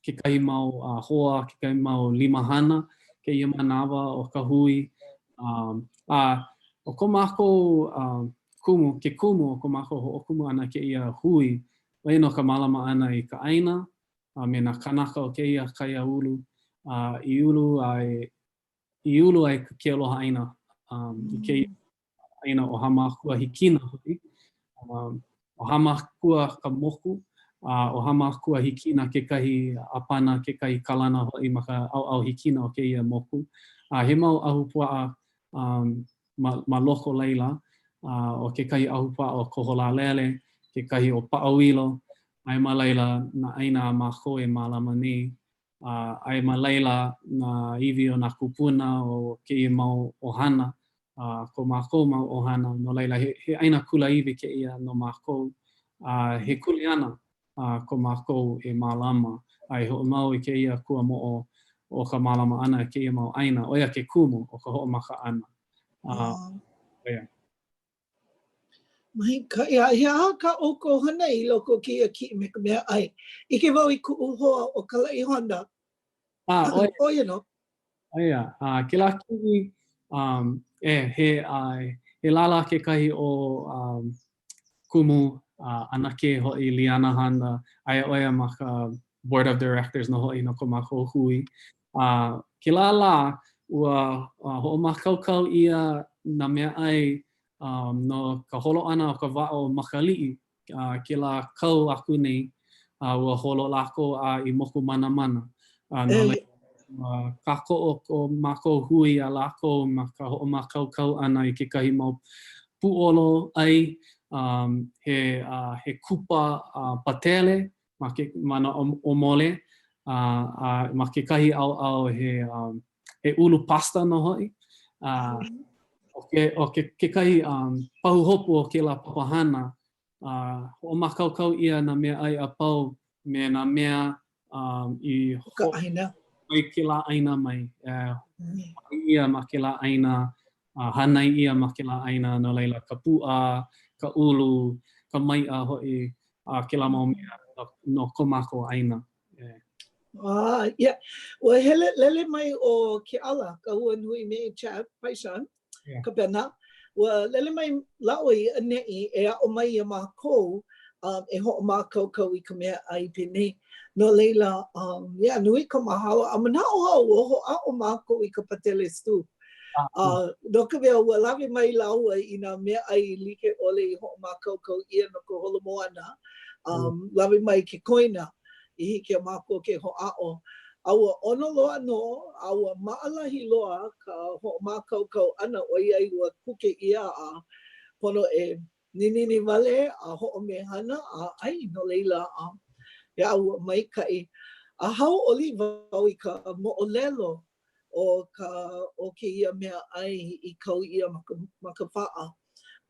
kekahi mau uh, hoa, kekahi mau limahana kēia manawa o ka hui. Um, a ʻo ko mākou um, kumu, ke kumu o ko mākou hoʻokumu ʻana kēia hui, ʻo ia nō ka mālama ʻana i ka ʻāina a me nā kānaka o kēia kaiāulu uh, i ulu ai, i ulu ai ke aloha ʻāina um, i kēia ʻāina ʻo Hāmākua Hikina hoʻi. Um, ʻo Hāmākua ka moku, a ʻo Hāmākua Hikina kekahi ʻāpana, kekahi kalana hoʻi ma ka ʻaoʻao hikina o kēia moku. A he mau ahupuaʻa um, ma, ma loko laila, a ʻo kekahi ahupuaʻa ʻo Koholālele, kekahi ʻo Paʻauilo, aia ma laila nā ʻāina a mākou e mālama nei. A aia ma laila nā iwi o nā kūpuna o kēia mau ʻohana, a ko mākou mau ʻohana, no laila he, he ʻāina kulāiwi kēia no mākou, a he kuleana a ko mākou e mālama a e hoʻomau i kēia kuamoʻo o ka mālama ʻana i kēia mau ʻāina, ʻo ia ke kumu o ka hoʻomaka ʻana. A, ʻo ia. Maikaʻi, a he aha kā ʻoukou hana i loko o kēia kiʻi me ka mea ʻai? ʻIke wau i kuʻu hoa ʻo Kalaʻi Honda. Ah, ʻo ia. ʻO ia nō. ʻO ia. A kēlā kiʻi, um, e, he, uh, he lālā kekahi o um, kumu uh, ʻanakē hoʻi Liana Honda, aia ʻo ia ma ka Board of Directors nō hoʻi no ko mākou hui. A uh, kēlā lā, ua uh, hoʻomākaukau ʻia nā mea ʻai um, no ka holo ʻana o ka waʻa o Makaliʻi, uh, kēlā kau aku nei, uh, ua holo lākou a i Mokumanamana. Uh, no laila, uh, kākoʻo ko mākou hui iā lākou ma ka hoʻomākaukau ʻana i kekahi mau pūʻolo ʻai, um, he, uh, he kupa uh, patele ma, ke, ma nā ʻōmole, uh, a ma kekahi ʻaoʻao he, um, he ʻulu pasta nō hoʻi. Uh, ʻo ke, ʻo ke, kekahi um, pahuhopu o kēlā papahana, uh, hoʻomākaukau ʻia nā mea ʻai a pau me nā mea um, i ka ʻāina. Mai kēlā ʻāina mai. Uh, ʻia ma kēlā ʻāina, uh, hānai ʻia ma kēlā ʻāina, no laila ka pūʻā, ka ʻulu, ka maiʻa hoʻi, a uh, kēlā mau mea no, no ko mākou ʻāina. Yeah. Ah, yeah. Ua hele, lele mai ʻo Keʻala, Kahuanui me Chad Paishon, yeah. Kapena. Ua lele mai lāua i ʻaneʻi e aʻo mai iā mākou um, e hoʻomākaukau i ka mea ʻai penei. No laila, um, yeah, nui ka mahalo. A manaʻo au, ua hoʻāʻo mākou i ka patele stew. Uh, no ka mea, ua lawe mai lāua i nā meaʻai like ʻole i hoʻomākaukau ʻia no ka holomoana. Um, lawe mai ke koina i hiki iā mākou ke hoʻāʻo. A ua ʻono loa nō, a ua maʻalahi loa ka hoʻomākaukau ʻana ʻoiai ua kuke ʻia a pono e ninini wale a hoʻomehana a ʻai, no laila, yeah, ua maikaʻi. A hauʻoli wau i ka moʻolelo o ka o kēia mea ʻai i kau ʻia ma ka ma ka waʻa,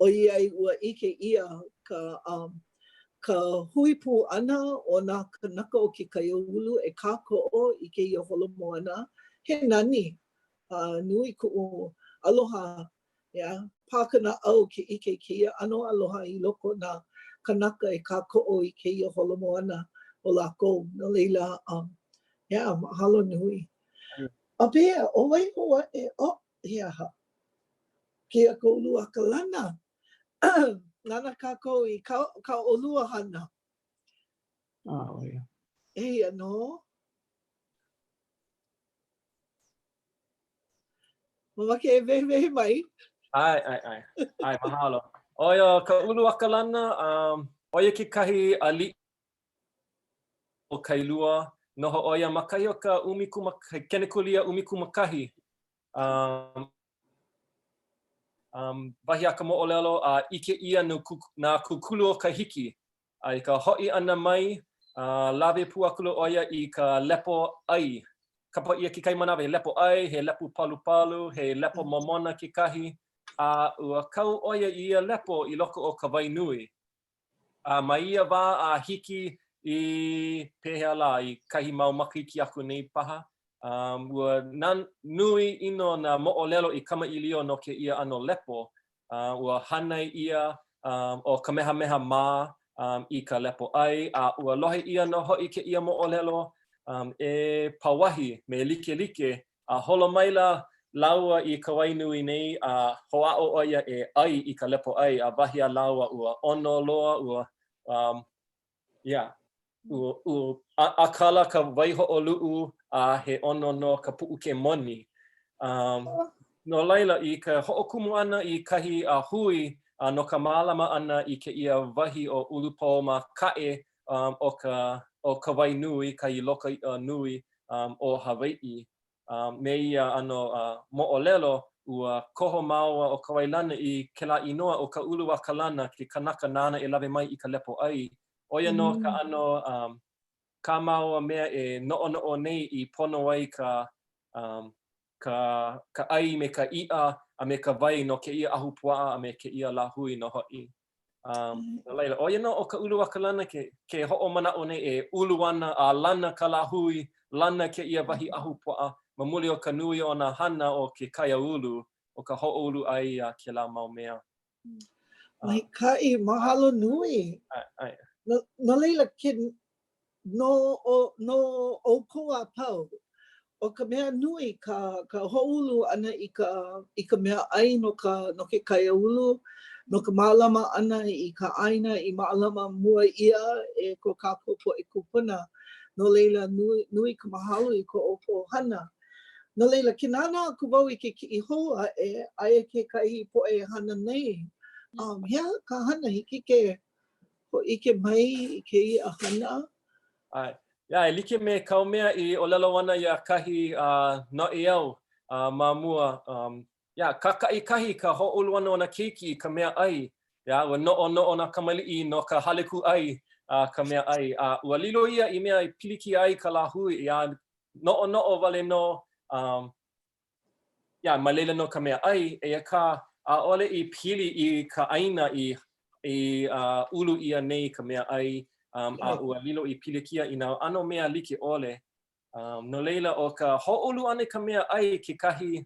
ʻoiai ua ʻike ʻia ka um, ka hui pū ʻana o nā kānaka o ke kaiāulu e kākoʻo i kēia holomoana, he nani, a nui kuʻu aloha Yeah, pā ka naʻau ke ʻike i kēia ʻano aloha i loko o nā kānaka e kākoʻo i kēia holomoana o lākou. No laila, um, yeah, mahalo nui. A pehea, ʻo wai hou aʻe? Oh, he aha? Kēia ka Ulu a Kalana. Nāna kākou i kā, kā ʻolua hana. Ah, ʻo ia. Eia nō. Mamake e wehewehe mai. ʻAe, ʻae, ʻae. ʻAe, mahalo. ʻO ia ka Ulu a Kalana, um, ʻo ia kekahi aliʻi o Kailua. Noho ʻo ia ma kahi o ka ʻumikūma, kenekulia 11. Um, um, wahi a ka moʻolelo, a ʻike ʻia nā kūkulu o Kahiki. A i ka hoʻi ʻana mai, lawe pū akula ʻo ia i ka lepo ʻai. Kapa ʻia kekahi manawa he lepo ʻai, he lepo palupalu, he lepo momona kekahi, a ua kau ʻo ia i ia lepo i loko o ka wai nui. A ma ia wā a hiki i pehea lā, i kahi mau makahiki aku nei paha, um, ua nui ʻino nā moʻolelo i kamaʻilio no kēia ʻano lepo, Uh, ua hānai ʻia um, ʻo Kamehameha mā um, i ka lepo ʻai, a ua lohe ʻia nō hoʻi kēia moʻolelo um, e Pauahi me Likelike, a holo maila lāua i Kawainui nei, a hoʻāʻo ʻo ia e ʻai i ka lepo ʻai, a wahi a lāua, ua ʻono loa, ua, um, yeah, ua, ua ʻākala ka waihoʻoluʻu a he ʻono nō ka puʻuke moni. Um, no laila, i ka hoʻokumu ʻana i kahi a hui a no ka mālama ʻana i kēia wahi ʻo Ulupō ma kaʻe um, o ka, o Kawainui, kahi loka iʻa nui um, o Hawaiʻi, Um, me ia ʻano uh, moʻolelo, ua koho māua ʻo Kawailani i kēlā inoa ʻo Ka Ulu a Kalana, ke kanaka nāna e lawe mai i ka lepo ʻai. ʻO ia nō ka mm. ʻano um, kā māua mea e noʻonoʻo nei i pono ai ka, um, ka, ka ʻai me ka iʻa a me ka wai no kēia ahupuaʻa a me kēia lāhui nō hoʻi. Um, no laila, ʻo ia nō ʻo Ka Ulu a Kalana ke, ke hoʻomanaʻo nei e ulu ana a lana ka lāhui, lana kēia wahi ahupuaʻa ma muli o ka nui o nā hana o ke kaiāulu, o ka hoʻoulu ʻai a kēlā mau mea. Maikaʻi, mahalo nui. ʻAe, ʻae. No, no laila, ke No, o, no ʻoukou a pau, ʻo ka mea nui ka, ka hoʻoulu ʻana i ka, i ka mea ʻai no ka, no ke kaiāulu, no ka mālama ʻana i ka ʻāina i mālama mua ʻia e ko kākou poʻe kūpuna. No laila, nui, nui ka mahalo i ko ʻoukou hana. No laila, ke nānā aku wau i ke kiʻi hou aʻe, aia kekahi poʻe e hana nei. Um, he aha ka hana hiki ke hōʻike mai i kēia hana? ʻAe. Yeah, e like me kāu mea i ʻōlelo ana iā kahi uh, noʻeau uh, ma mua, um, yeah, kākaʻikahi ka hoʻoulu ʻana o nā keiki i ka mea ʻai. Yeah, ua noʻonoʻo nā kamaliʻi no ka hale kūʻai uh, ka mea ʻai. A uh, ua lilo ia i mea i pilikia ai ka lāhui, yeah, noʻonoʻo wale nō um, Yeah, ma laila nō ka mea ʻai, eia kā, ʻaʻole i pili i ka ʻāina i, i uh, ulu ʻia nei ka mea ʻai, um, a ua lilo i pilikia i nā ʻano mea like ʻole. Um, no laila, ʻo ka hoʻoulu ʻana i ka mea ʻai kekahi,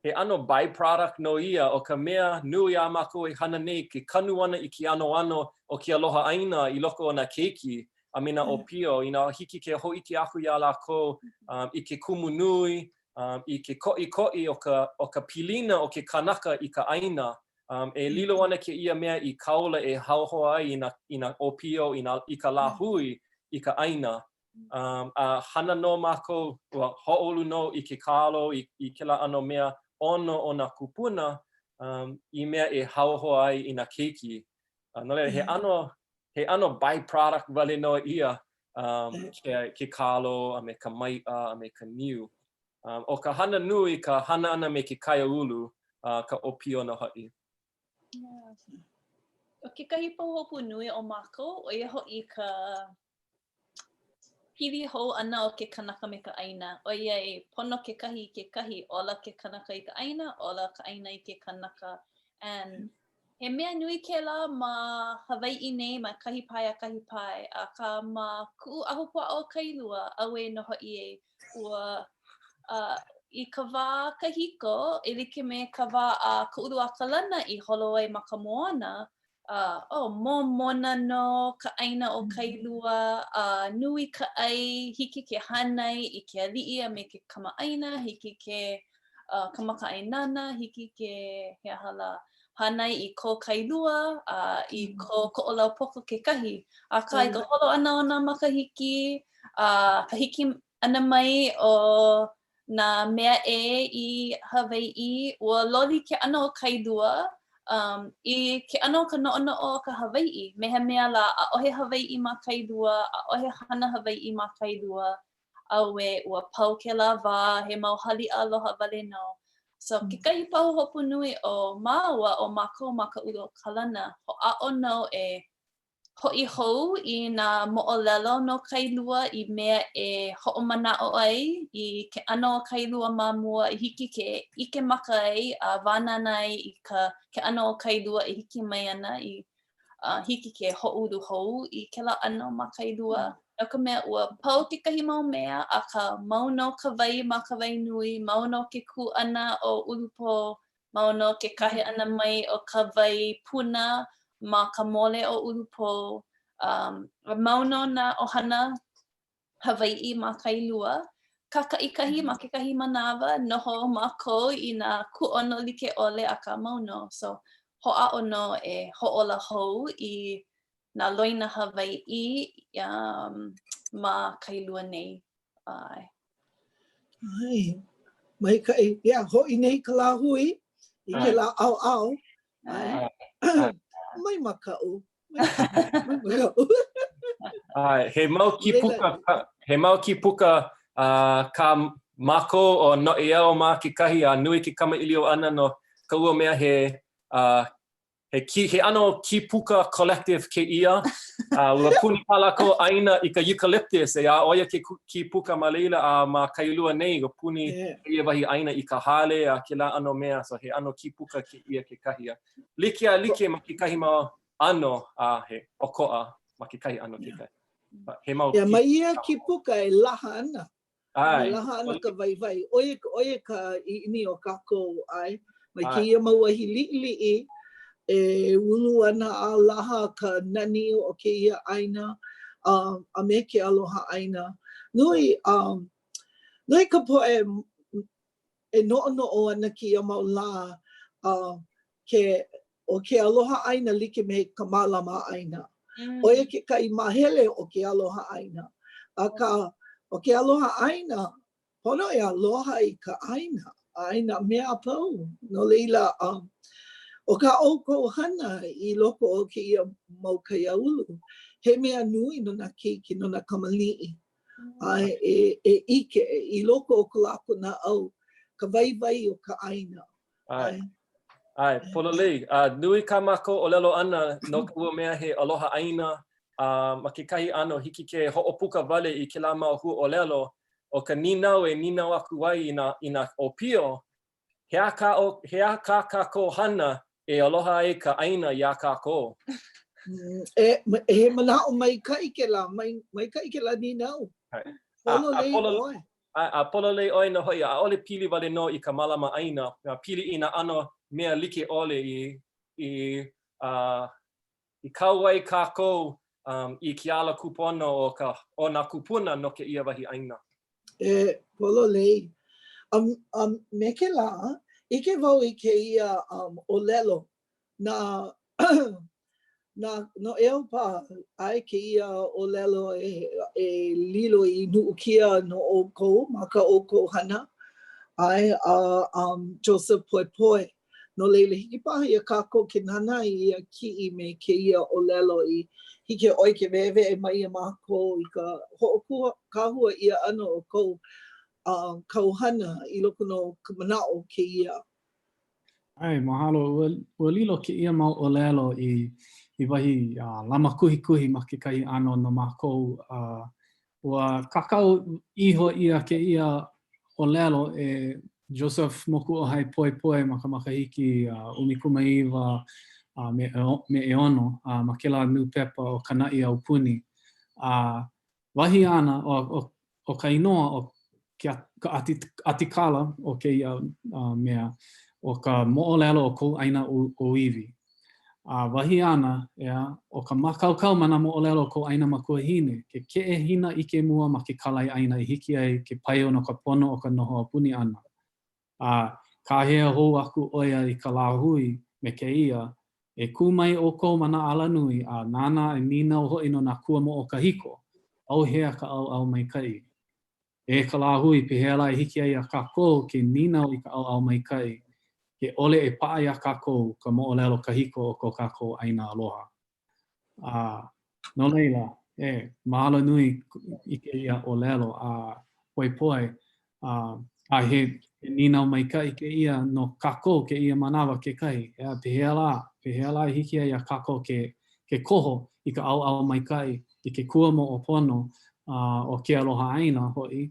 he ʻano byproduct nō ia o ka mea nui a mākou e hana nei, ke kanu ʻana i ke anoano o ke aloha ʻāina i loko o nā keiki a me nā ʻōpio, inā hiki ke hōʻike aku iā lākou um, i ke kumu nui, um, i ke koʻikoʻi o ka, o ka pilina o ke kanaka i ka ʻāina, um, e lilo ana kēia mea i kaula e hauhoa ai i nā, i nā ʻōpio, i, nā, i ka lāhui, i ka ʻāina. Um, a hana nō mākou, ua hoʻoulu nō i ke kalo, i, i kēlā ʻano mea ʻono o nā kūpuna, um, i mea e hauhoa ai i nā keiki. Uh, no laila, he ʻano, he ʻano byproduct wale nō ia, um, ke, ke kalo a me ka maiʻa a me ka niu. Um, ʻo ka hana nui ka hana ʻana me ke kaiāulu, uh, ka ʻōpio nō hoʻi. Yeah. ʻO kekahi pahuhopu nui o mākou, ʻo ia hoʻi ka pili hou ʻana o ke kanaka me ka ʻāina, ʻoiai pono kekahi i kekahi, ola ke kanaka i ka ʻāina, ola ka ʻāina i ke kanaka. And he mea nui kēlā ma Hawaiʻi nei, ma kahi pae a kahi pae, akā ma kuʻu ahupuaʻa o Kailua, auē nō hoʻi ē, ua uh, i ka wā kahiko, e like me ka wā a Kaʻuluakalana i holo ai ma ka moana, uh, oh, momona nō ka ʻāina o Kailua, a uh, nui ka ʻai, hiki ke hānai i ke aliʻi a me ke kamaʻāina, hiki ke uh, kamakaʻāinana, hiki ke, he aha lā, hānai i ko Kailua, a uh, i mm. ko Koʻolaupoko kekahi. Akā, i ka holo ʻana o nā makahiki, a uh, ka hiki ʻana mai o nā mea ʻē i Hawaiʻi, ua loli ke ʻano o Kailua um, i ke ʻano o ka noʻonoʻo o ka Hawaiʻi. Me he mea lā, ʻaʻohe Hawaiʻi ma Kailua, ʻaʻohe hana Hawaiʻi ma Kailua. Auē, ua pau kēlā wā, he mau haliʻa aloha wale nō. So, kekahi pahuhopu nui o māua, o mākou ma Kaʻuluakalana, hoʻāʻo nō e hoʻi hou i nā moʻolelo no Kailua i mea e hoʻomanaʻo ai i ke ʻano o Kailua ma mua i hiki ke ʻike maka ai a wānana ai i ka ke ʻano o Kailua e hiki mai ana i uh, hiki ke hoʻoulu hou i kēlā ʻano ma Kailua. No ka mea, ua pau kekahi mau mea, akā mau nō ka wai ma Kawainui, mau nō ke kū ʻana o Ulupō, Mau nō ke kahe ʻana mai o ka wai puna ma ka mole o Ulupō. Um, mau nō nā ʻohana Hawaiʻi ma Kailua. Kākaʻikahi ma kekahi manawa, noho mākou i nā kūʻono like ʻole akā mau nō. So, hoʻāʻo nō e hoʻōla hou i nā loina Hawaiʻi um, ma Kailua nei. ʻAe. ʻAe. Maikaʻi. Yeah, hoʻi nei ka lāhui i kēlā ʻaoʻao. ʻAe. Mai makaʻu. Mai makaʻu. ʻAe, he mau kīpuka, he mau kīpuka uh, kā mākou o Noʻeau mā kekahi a nui ke kamaʻilio ʻana no ka ua mea he uh, He kī, he ʻano kīpuka collective kēia. Uh, ua puni kā lākou ʻāina i ka eucalyptus, e a ʻo ia ke kīpuka ma laila a ma Kailua nei, ua puni yeah. kēia wahi ʻāina i ka hale a kēlā ʻano mea, so he ʻano kīpuka kēia kekahi. A like a like ma kekahi mau ʻano, a he ʻokoʻa ma kekahi ʻano kekahi. He mau yeah, ma ia kīpuka e laha ana. ʻAe. E laha ana ka waiwai. ʻO ia, ʻo ia ka ʻiʻini o kākou, ʻae. Mai kēia mau wahi liʻiliʻi e ulu ana a laha ka nani o kēia ʻāina a, a me ke aloha ʻāina. Nui, um, nui ka poʻe e noʻonoʻo ana kēia mau lā, uh, ke, ʻo ke aloha ʻāina like me ka mālama ʻāina. ʻO ia kekahi māhele o ke aloha ʻāina. Akā, ʻo ke aloha ʻāina, pono e aloha i ka ʻāina, a i nā mea a pau. No laila, um, ʻo kā ʻoukou hana i loko o kēia mau kaiāulu, he mea nui no nā keiki, no nā kamaliʻi. A e, e ʻike i loko o ko lākou naʻau ka waiwai o ka ʻāina. ʻAe. ʻAe, pololei. A nui kā mākou ʻōlelo ʻana no ka ua mea he aloha ʻāina, a ma kekahi ʻano hiki ke hoʻopuka wale i kēlā mau huaʻōlelo, ʻo ka nīnau e nīnau aku ai i nā, i nā ʻōpio, he aha kā, he aha kā kākou hana e aloha ai ka ʻāina iā kākou? E, he manaʻo maikaʻi kēlā, mai, maikaʻi kēlā nīnau. ʻAe. Pololei ʻoe. ʻAe, a pololei ʻoe nō hoʻi, ʻaʻole pili wale nō i ka mālama ʻāina, pili i nā ʻano mea like ʻole i, i, uh, i kau ai kākou um, i ke ala kūpono o ka, o nā kūpuna no kēia wahi ʻāina. E, pololei. A, a me kēlā, ʻike wau i kēia um, ʻōlelo, na. Nā noʻeau paha, ʻae kēia ʻōlelo e, e lilo i nuʻukia no ʻoukou ma kā ʻoukou hana, ʻae, a um, Joseph Poepoe. No laila, hiki paha iā kākou ke nānā i ia kiʻi me kēia ʻōlelo i hiki iā ʻoe ke wehewehe mai iā mākou i ka hoʻokahua ʻia ʻana o kou uh, kauhana i loko nō o ka manaʻo o kēia. ʻAe, mahalo. Ua, ua lilo kēia mau ʻōlelo i, i wahi uh, lama kuhikuhi ma kekahi ʻano no mākou. Uh, ua kākau iho ʻia kēia ʻōlelo e Joseph Mokuʻōhai Poepoe ma ka makahiki uh, 19 uh, me, me ʻeono uh, ma kēlā nūpepa ʻo Ka Naʻi Aupuni. A uh, wahi āna, ʻo, ʻo, ʻo ka inoa o ke, ka ʻatikala o kēia uh, mea, ʻo ka moʻolelo o kou ʻāina ʻōiwi. A wahi āna, ʻeā, ʻo ka mākaukau ma nā moʻolelo o kou ʻāina makuahine, ke keʻehina ʻike mua ma ke kālaiʻāina i hiki ai ke paio no ka pono o ka noho aupuni ʻana. A kāhea hou aku ʻo ia i ka lāhui me kēia, E kū mai ʻoukou ma nā alanui a nānā e nīnau hoʻi no nā kuamoʻo kahiko, ʻauhea ka ʻaoʻao maikaʻi? E ka lāhui, pehea lā e hiki ai iā kākou ke nīnau i ka ʻaoʻao maikaʻi, ke ʻole e paʻa iā kākou ka moʻolelo kahiko o ko kākou ʻāina aloha? A no laila, e, mahalo nui i kēia ʻōlelo a Poepoe, a, a he, he nīnau maikaʻi kēia no kākou kēia manawa kekahi. ʻEā, pehea lā, pehea lā e hiki ai iā kākou ke, ke koho i ka ʻaoʻao maikaʻi, i ke kuamoʻo pono uh, o ke aloha ʻāina hoʻi,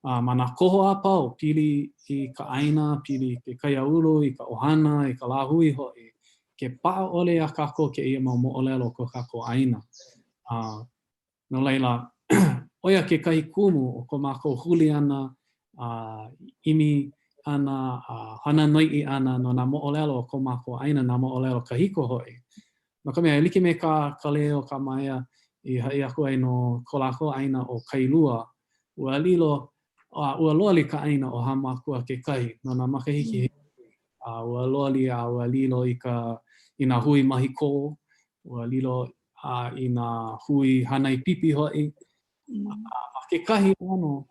uh, ma nā koho a pau, pili i ka ʻāina, pili i ke kaiāulu, i ka ʻohana, i ka lāhui hoʻi, ke paʻa ʻole iā kākou kēia mau moʻolelo o ko kākou ʻāina. A, no laila, ʻo ia kekahi kumu o ko mākou huli ʻana, a ʻimi ʻana, a hana noiʻi ʻana no nā moʻolelo o ko mākou ʻāina, nā moʻolelo kahiko hoʻi. No ka mea, e like me kā Kaleo Kamaea i haʻi aku ai no ko lākou ʻāina ʻo Kailua, ua lilo, a ua loli ka ʻāina ʻo Hāmākua kekahi no nā makahiki he nui, a ua loli a ua lilo i ka i nā hui mahi kō, ua lilo a i nā hui hānai pipi hoʻi. A ma kekahi ʻano,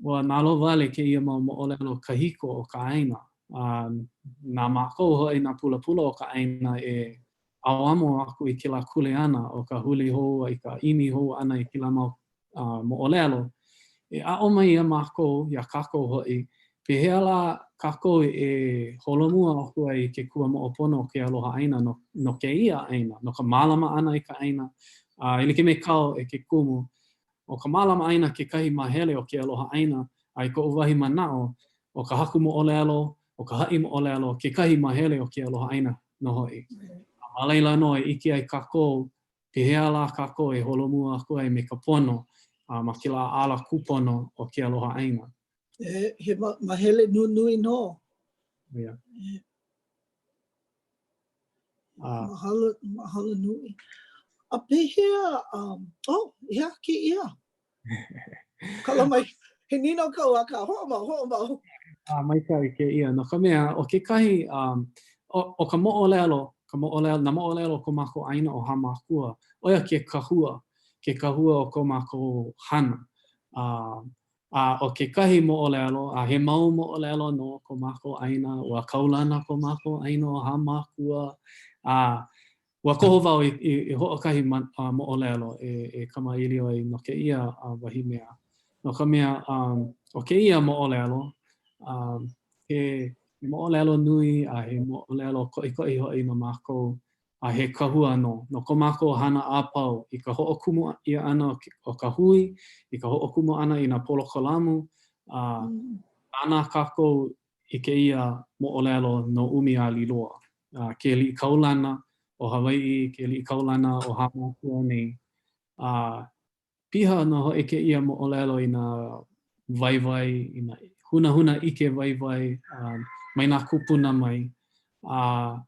ua nalowale kēia mau moʻolelo kahiko o ka ʻāina, a na mākou hoʻi nā pulapula o ka ʻāina e ʻauamo aku i kēlā kuleana o ka huli hou a i ka ʻimi hou ʻana i kēlā mau uh, moʻolelo, e aʻo mai iā mākou, iā kākou hoʻi, pehea lā kākou e holomua aku ai i ke kuamoʻo pono o ke aloha ʻāina no, no kēia ʻāina, no ka mālama ʻana i ka ʻāina, a e like me kāu e ke kumu, ʻo ka mālama ʻāina kekahi māhele o ke aloha ʻāina, a i koʻu wahi manaʻo, ʻo ka haku moʻolelo, ʻo ka haʻi moʻolelo, kekahi māhele o ke aloha ʻāina nō hoʻi. A ma laila nō e ʻike ai kākou pehea lā kākou e holomua aku ai me ka pono a ma kēlā ala kūpono o ke aloha ʻāina. He, he māhele nunui nō. Yeah. Mahalo, mahalo nui. A pehea, um, oh, he aha kēia? Kala mai, he nīnau kaʻu, akā, hoʻomau, hoʻomau. A maikaʻi kēia, no ka mea, ʻo kekahi, um, ʻo, ʻo ka moʻolelo, ka moʻolelo, nā moʻolelo o ko mākou ʻāina ʻo Hāmākua, ʻo ia ke kahua, ke kahua o ko mākou hana. Uh, a ʻo kekahi moʻolelo, a he mau moʻolelo no ko mākou ʻāina, ua kaulana ko mākou ʻāina ʻo Hāmākua, a Ua koho wau i, i, i hoʻokahi ma, uh, moʻolelo e, e kamaʻilio ai no kēia uh, wahi mea. No ka mea, um, ʻo kēia moʻolelo, um, he, he moʻolelo nui a he moʻolelo koʻikoʻi hoʻi no mākou, a he kahua nō no ko mākou hana a pau i ka hoʻokumu ʻia ʻana o, ke, o ka hui, i ka hoʻokumu ʻana i nā polokolamu, a nānā kākou i kēia moʻolelo no ʻUmi a Līloa, ke aliʻi kaulana o Hawaiʻi, ke aliʻi kaulana o Hāmākua nei. A piha nō hoʻi kēia moʻolelo i nā waiwai, i nā hunahuna ʻike waiwai mai nā kūpuna mai. A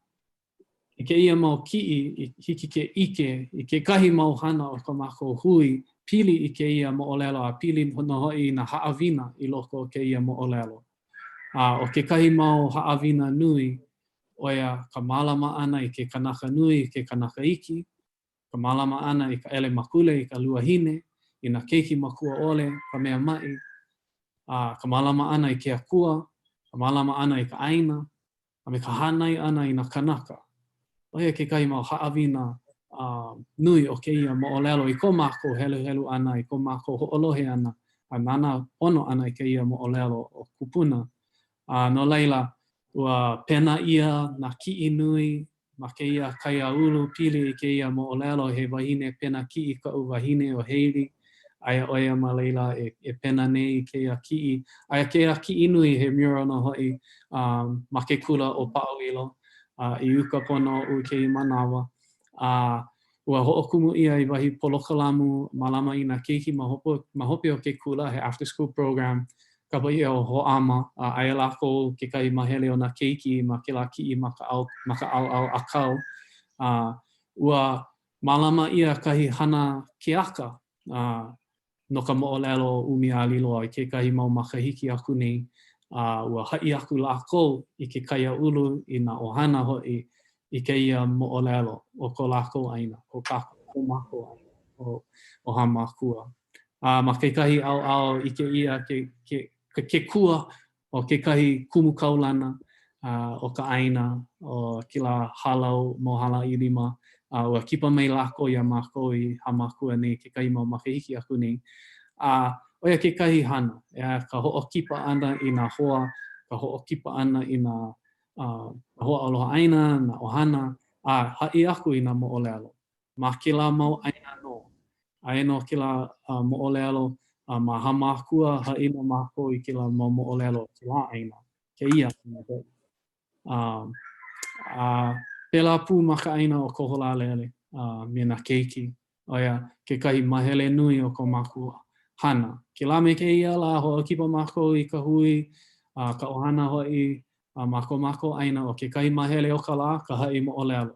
I kēia mau kiʻi, i hiki ke ʻike i kekahi mau hana o ko mākou hui pili i kēia moʻolelo a pili nō hoʻi i nā haʻawina i loko o kēia moʻolelo. A ʻo kekahi mau haʻawina nui, ʻo ia ka mālama ʻana i ke kanaka nui i ke kanaka iki. Ka mālama ʻana i ka ʻelemakule, i ka luahine, i nā keiki makua ʻole, ka mea maʻi, a ka mālama ʻana i ke akua, ka mālama ʻana i ka ʻāina, a me ka hānai ʻana i nā kānaka. ʻO ia kekahi mau haʻawina nui o kēia moʻolelo i ko mākou heluhelu ʻana, i ko mākou hoʻolohe ʻana, a nānā pono ʻana i kēia moʻolelo o Kupuna. A no laila, ua pena ʻia nā kiʻi nui ma kēia kaiāulu pili i kēia moʻolelo, he wahine pena kiʻi kaʻu wahine ʻo Hailey, aia ʻo ia ma laila e, e pena nei i kēia kiʻi. Aia kēia kiʻi nui he mural nō hoʻi um, ma ke kula ʻo Paʻauilo uh, i uka pono oʻu i kēia manawa. A ua hoʻokumu ʻia i wahi polokalamu mālama i nā keiki ma hope, ma hope o ke kula, he after school program, kapa ʻia ʻo Hoʻāma, a aia lākou kekahi mahele o nā keiki ma kēlā kiʻi ma ka ma ka ʻaoʻao ʻākau. A ua mālama ʻia kahi hana keaka a no ka moʻolelo o ʻUmi-a-Līloa i kekahi mau makahiki aku nei, a ua haʻi aku lākou i ke kaiāulu, i nā ʻohana hoʻi, i kēia moʻolelo o ko lākou ʻāina, ko kākou, ko mākou ʻāina, ʻo, ʻo Hāmākua. A ma kekahi ʻaoʻao, ʻike ʻia ke, ke, ke, ke kua o kekahi kumu kaulana o ka ʻāina, o kēlā hālau mōhala ʻilima, a ua kipa mai lākou iā mākou i Hāmākua nei kekahi mau makahiki aku nei. A ʻo ia kekahi hana, ʻeā, ka hoʻokipa ʻana i nā hoa, ka hoʻokipa ʻana i nā uh, hoa aloha ʻāina, nā ʻohana, a haʻi aku i nā moʻolelo. Ma kēlā mau ʻāina nō. Aia nō kēlā uh, moʻolelo uh, ma Hāmākua, haʻi nō mākou i kēlā mau moʻolelo o kēlā ʻāina, kēia ʻāina hoʻi. Um, a pēlā pū ma ka ʻāina o Koholālele uh, me nā keiki. ʻO ia kekahi mahele nui o ko mākou hana. Kēlā me kēia lā, hoʻokipa mākou i ka hui, a ka ʻohana hoʻi, a ma ko mākou ʻāina ʻo kekahi mahele o ka lā ka haʻi moʻolelo.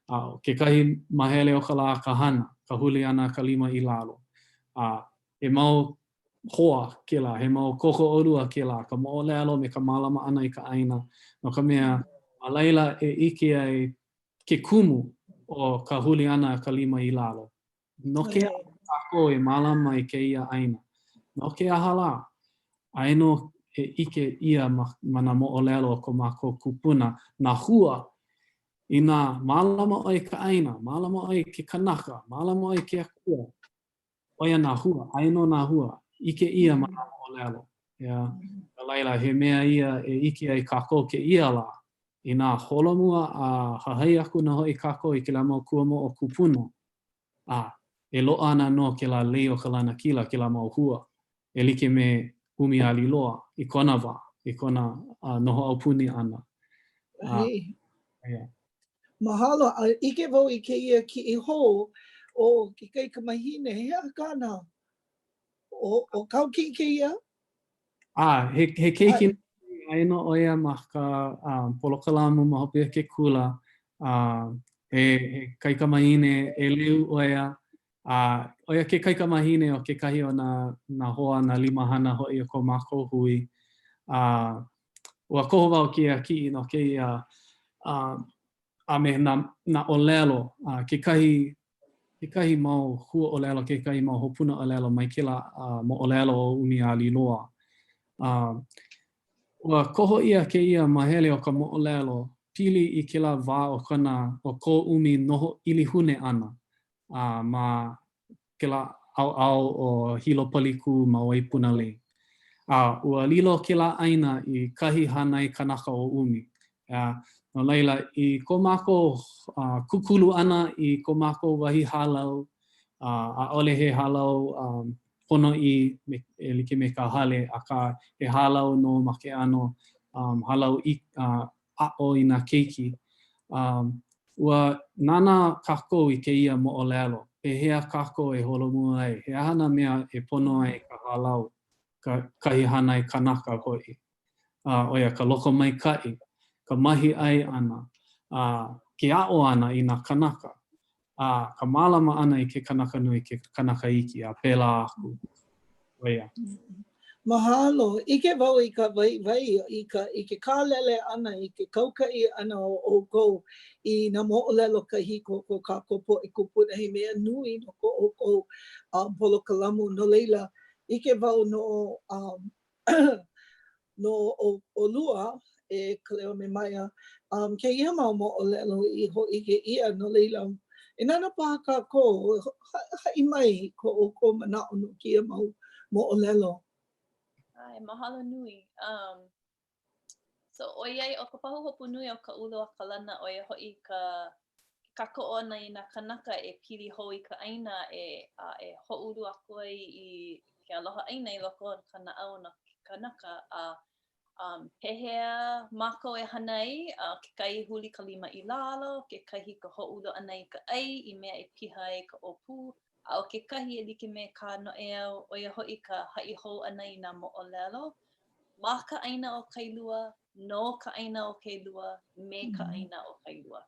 A ʻo kekahi mahele o ka lā ka hana, ka huli ʻana ka lima i lalo. A he mau hoa kēlā, he mau kōkoʻolua kēlā, ka moʻolelo me ka mālama ʻana i ka ʻāina, no ka mea, ma laila e ʻike ai ke kumu o ka huli ʻana ka lima i lalo. No ke aha kākou e mālama i kēia ʻāina? No ke aha lā? Aia nō e ʻike ʻia ma, ma nā moʻolelo o ko mākou kūpuna, nā hua, inā mālama ʻoe i ka ʻāina, mālama ʻoe i ke kanaka, mālama ʻoe i ke akua, ʻo ia nā hua, aia nō nā hua, ʻike ʻia ma nā moʻolelo. Yeah. No laila, he mea ia e ʻike ai kākou kēia lā. Inā holomua a hahai aku nō hoʻi kākou i kēlā mau kuamoʻo kūpuna, a e loaʻa ana nō kēlā lei o ka lanakila, kēlā mau hua, e like me ʻUmi-a-Līloa i kona wā, i kona uh, noho aupuni ʻana. Uh, yeah. Mahalo, a ʻike wau i kēia kiʻi hou o ke kaikamahine, he aha kāna? ʻO, ʻo kāu kiʻi kēia? A, he, he keiki aia nō ʻo ia ma ka um, polokalamu ma hope o ke kula. Uh, he, he kaikamahine ʻeleu ʻo ia, a ʻo ia ke kaikamahine o kekahi o nā, nā hoa, nā limahana hoʻi o ko mākou hui. A ua koho wau kēia kiʻi no kēia uh, a me nā, nā ʻōlelo, uh, kekahi, kekahi mau huaʻōlelo, kekahi mau hopuna ʻōlelo mai kēlā uh, moʻolelo o ʻUmi-a-Līloa. Uh, ua koho ʻia kēia mahele o ka moʻolelo pili i kēlā wā o kona, o ko ʻUmi noho ʻilihune ʻana uh, ma kēlā ʻaoʻao o Hilo Palikū ma Waipunalei. A ua lilo kēlā ʻāina i kahi hānai kanaka o ʻUmi. A no laila, i ko mākou uh, kūkulu ʻana i ko mākou wahi hālau, uh, ʻaʻole he hālau um, ponoʻī me, e like me ka hale, akā he hālau nō ma ke ʻano um, hālau i, uh, aʻo i nā keiki. Um, ua nānā kākou i kēia moʻolelo, pehea kākou e holomua ai, he aha nā mea e pono ai ka hālau, ka, kahi hānai kanaka hoʻi. Uh, ʻo ia ka lokomaikaʻi, ka mahi ʻai ʻana, uh, ke aʻo ʻana i nā kanaka, a ka mālama ʻana i ke kanaka nui, ke kanaka iki, a pēlā aku. ʻO ia. Mahalo. ʻIke wau i ka waiwai i ka i ke kālele ʻana i ke kaukaʻi ʻana o ʻoukou i nā moʻolelo kahiko o ko kākou poʻe kūpuna he mea nui no ko ʻoukou um, polokalamu. No laila, ʻike wau no um, no ʻolua e Kaleo me Maya um, kēia mau moʻolelo i hōʻike ʻia, no laila, e nānā paha kākou, haʻi mai ko ʻoukou manaʻo no kēia mau moʻolelo. ʻAe, mahalo nui. Um, so, ʻoiai, ʻo ka pahuhopu nui o Ka Ulu a Kalana, ʻo ia hoʻi ka kākoʻo ʻana i nā kanaka e pili hou i ka ʻāina e, a e hoʻoulu aku ai i ke aloha ʻāina i loko o ka naʻau o ke kanaka, a um, pehea mākou e hana ai, uh, kekahi huli ka lima i lalo, kekahi ka hoʻoulu ʻana i ka ʻai i mea e piha ai ka ʻōpū, a ʻo kekahi e like me ka noʻeau, ʻo ia hoʻi ka haʻi hou ʻana i nā moʻolelo ma ka ʻāina o Kailua, no ka ʻāina o Kailua, me ka ʻāina o Kailua.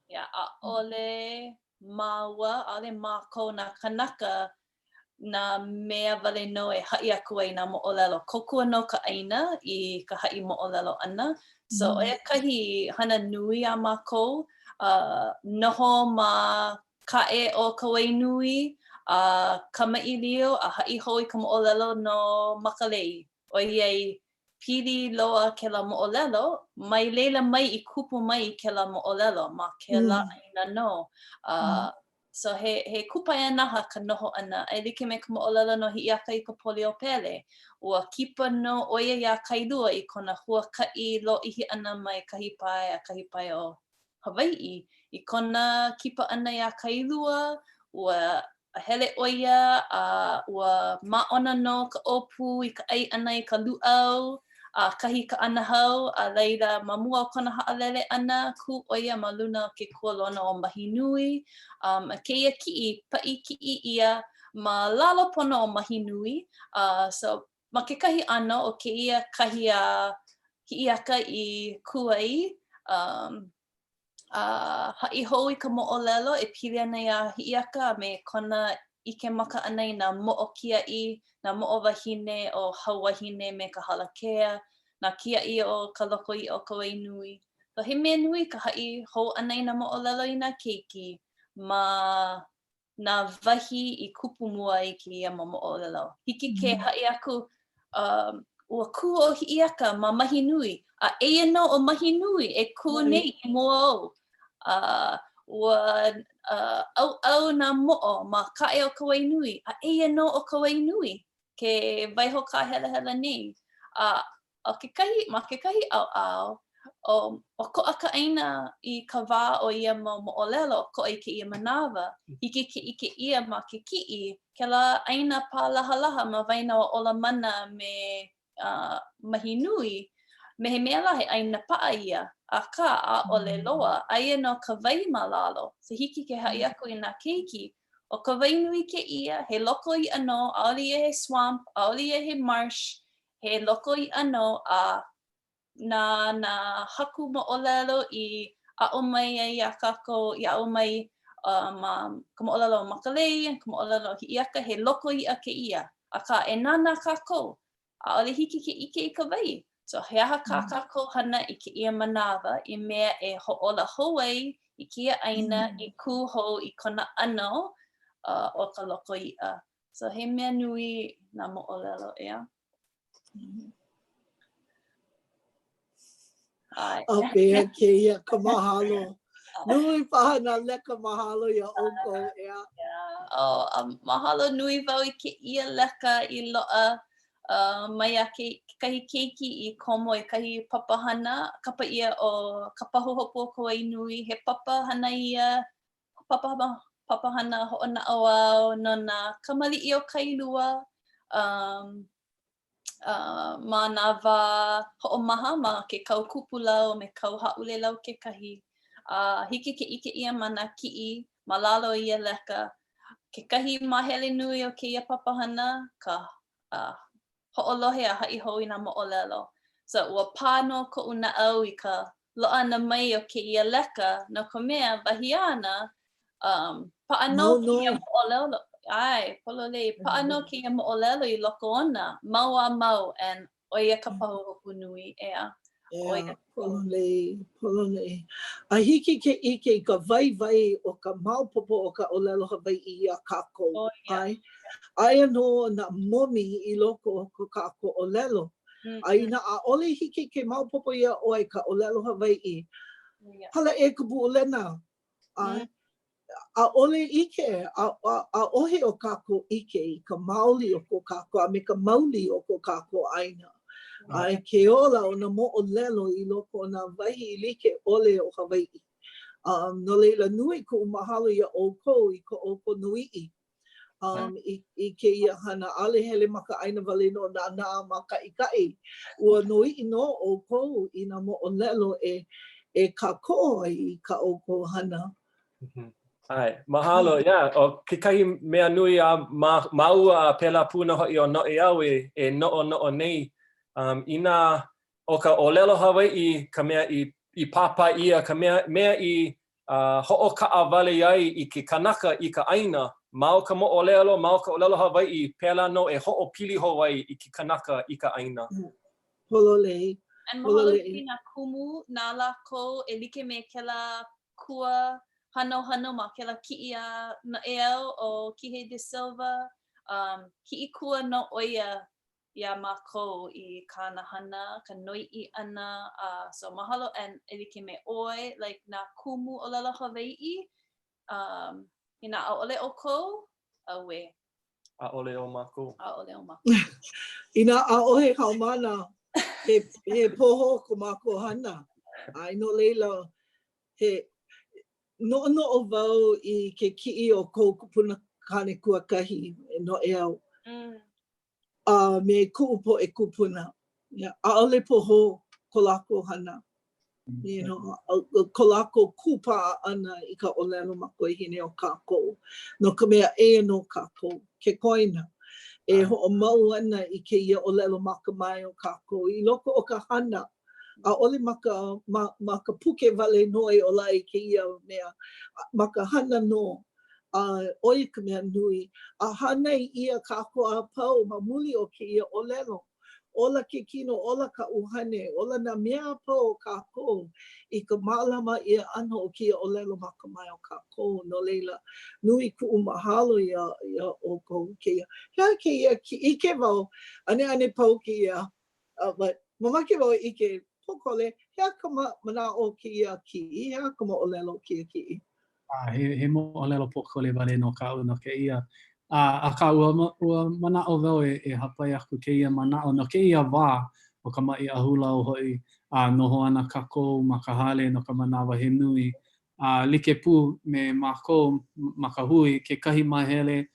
Yeah, ʻaʻole māua, ʻaʻole mākou nā kanaka nā mea wale nō e haʻi aku ai nā moʻolelo. Kōkua nō ka ʻāina i ka haʻi moʻolelo ʻana. So, ʻo ia kahi hana nui a mākou, uh, noho ma kaʻe o Kawainui, a kamaʻilio a haʻi hou i ka moʻolelo no Makalei, ʻoiai pili loa kēlā moʻolelo, mai laila mai i kupu mai kēlā moʻolelo ma kēlā ʻāina nō. Uh, so he, he kupaianaha ka noho ʻana, e like me ka moʻolelo no Hiʻiakaikapoliopele. Ua kipa nō ʻo ia iā Kailua i kona huakaʻi lōʻihi ʻana mai kahi pae a kahi pae o Hawaiʻi. I kona kipa ʻana iā Kailua, ua hele ʻo ia a ua māʻona nō ka ʻōpū i ka ʻai ʻana i ka lūʻau a kahi ka ʻanahau, a laila, ma mua o kona haʻalele ʻana, kū ʻo ia ma luna o ke kualono o Mahinui. Um, a kēia kiʻi, paʻi kiʻi ʻia ma lalo pono o Mahinui. Uh, so, ma kekahi ʻano ʻo kēia kahi a Hiʻiaka i kū ai, um, a haʻi hou i ka moʻolelo e pili ana iā Hiʻiaka a me kona ʻike maka ʻana i nā moʻo kiaʻi, nā moʻo wahine o Hauwahine me Kahalakea, nā kiaʻi o ka loko iʻa o Kawainui. So he mea nui ka haʻi hou ʻana i nā moʻolelo i nā keiki ma nā wahi i kupu mua ai kēia mau moʻolelo. Hiki ke haʻi aku, um, ua kū ʻo Hiʻiaka ma Mahinui, a eia nō ʻo Mahinui e kū nei i mua ou. Uh, ua uh, ʻauʻau nā moʻo ma kaʻe o Kawainui, a eia nō ʻo Kawainui ke waiho kāhelahela nei. A ʻO kekahi, ma kekahi ʻaoʻao, ʻo, ʻokoʻa ka ʻāina i ka wā o ia mau moʻolelo, ʻokoʻa i kēia manawa, hiki ke ʻike ʻia ma ke kiʻi, kēlā ʻāina pālahalaha ma waena o Olamana me uh, Mahinui, me he mea lā he ʻāina paʻa ia, akā ʻaʻole loa, aia nō ka wai ma lalo. So hiki ke haʻi aku i nā keiki, ʻo Kawainui kēia, he loko iʻa nō, ʻaʻole ia he swamp, ʻaʻole ia he marsh, He loko iʻa nō a na nā haku moʻolelo i aʻo mai ai iā kākou, i aʻo mai uh, ma ka moʻolelo o Makalei, ka moʻolelo o Hiʻiaka, he loko iʻa kēia. Akā, e nānā kākou, ʻaʻole hiki ke ʻike i ka wai. So, he aha kā mm. kākou hana i kēia manawa i mea e hoʻōla hou ai i kēia ʻāina mm. i kū hou i kona ʻano uh, o ka loko iʻa. So he mea nui nā moʻolelo, ʻeā? ʻAe. ʻO kēia ka mahalo. Nui paha nā leka mahalo iā ʻoukou, ʻeā? Yeah. Oh, a mahalo nui wau i kēia leka i loaʻa uh, mai a ke, kekahi keiki i komo i kahi papahana, kapa ʻia ʻo Ka Pahuhopu o Kawainui. He papahana ia papahana hoʻonaʻauao no nā kamaliʻi o Kailua um, uh, ma nā wā hoʻomaha ma ke kau kupulau me kau hāʻulelau kekahi. A uh, hiki ke ʻike ʻia ma nā kiʻi ma lalo o ia leka. Kekahi māhele nui o kēia papahana ka uh, hoʻolohe a haʻi hou i nā moʻolelo. So, ua pā nō koʻu naʻau i ka loaʻa ʻana mai o kēia leka, no ka mea, wahi āna, um, paʻa nō kēia moʻolelo. ʻae, pololei. Paʻa nō kēia moʻolelo i loko ona, mau a mau, and ʻo ia ka pahuhopu nui, ʻeā. ʻEā, pololei, pololei. A hiki ke ʻike i ka waiwai o ka maopopo o ka ʻōlelo Hawaiʻi iā kākou. Oh, yeah. ʻAe. Aia nō nā momi i loko o ko kākou ʻōlelo. A inā ʻaʻole hiki ke maopopo iā ʻoe ka ʻōlelo Hawaiʻi, hala ʻē ka Puʻulena. ʻAe. ʻAʻole ʻike, ʻaʻohe o kākou ʻike i ka maoli o ko kākou a me ka mauli o ko kākou ʻāina. A ke ola o nā moʻolelo i loko o nā wahi like ʻole o Hawaiʻi. Um, no laila, nui kuʻu mahalo iā ʻoukou i ko ʻoukou noiʻi um, i, i kēia hana. ʻAʻole hele ma ka ʻāina wale nō nānā a mākaʻikaʻi. Ua noiʻi nō ʻoukou i nā moʻolelo e, e kākoʻo ai i kā ʻoukou hana. ʻAe, mahalo, yeah, ʻo kekahi mea nui a ma, māua a pēlā pū nō hoʻi ʻo Noʻeau e, e noʻonoʻo nei, um, inā ʻo ka ʻōlelo Hawaiʻi ka mea i, i pāpā ʻia, ka mea, mea i uh, hoʻokaʻawale ai i ke kanaka i ka ʻāina, ma o ka moʻolelo, ma o ka ʻōlelo Hawaiʻi, pēlā nō e hoʻopili hou ai i ke kanaka i ka ʻāina. Pololei. And mahalo nui nā kumu na lākou e like me kēlā kua hanohano ma kēlā kiʻi a Noʻeau ʻo Kihei de Silva. Um, kiʻi kua nō ʻo ia iā mākou i kāna hana, ka noiʻi ʻana, a uh, so mahalo and e like me ʻoe, like nā kumu ʻōlelo Hawaiʻi, um, inā ʻaʻole ʻoukou, auē. ʻAʻole o mākou. ʻAʻole o mākou. Inā ʻaʻohe haumāna, he, he pohō ko mākou hana. A no laila, he noʻonoʻo wau i ke kiʻi o kou kupuna kāne kuakahi e Noʻeau. Mm. A me kuʻu poʻe kūpuna. Yeah, ʻaʻole pohō ko lākou hana. You know, ko lākou kūpaʻa ʻana i ka ʻōlelo makuahine o kākou. No ka mea, eia nō kākou, ke koina, e hoʻomau ana i kēia ʻōlelo makamae o kākou i loko o ka hana. ʻAʻole ma ka, ma, ma ka puke wale nō e ola ai kēia mea, ma ka hana nō. A ʻo ia ka mea nui. A hānai ʻia kākou a pau ma muli o kēia ʻōlelo. Ola ke kino, ola ka ʻuhane, ola nā mea a pau o kākou i ka mālama ʻia ʻana o kēia ʻōlelo makamae o kākou. No laila, nui kuʻu mahalo iā, iā ʻoukou kēia. He aha kēia kiʻi? ʻIke wau, ʻaneʻane pau kēia. Uh, but mamake wau e ʻike pōkole, he aha ka manaʻo o kēia kiʻi, he aha ka moʻolelo o kēia kiʻi? A he, he moʻolelo pōkole wale nō kaʻu no kēia. A, akā, ua, ua manaʻo wau e, e hāpai aku kēia manaʻo no kēia wā o ka maʻi ahulau hoʻi, a noho ana kākou ma ka hale no ka manawa he nui. A like pū me mākou ma ka hui, kekahi māhele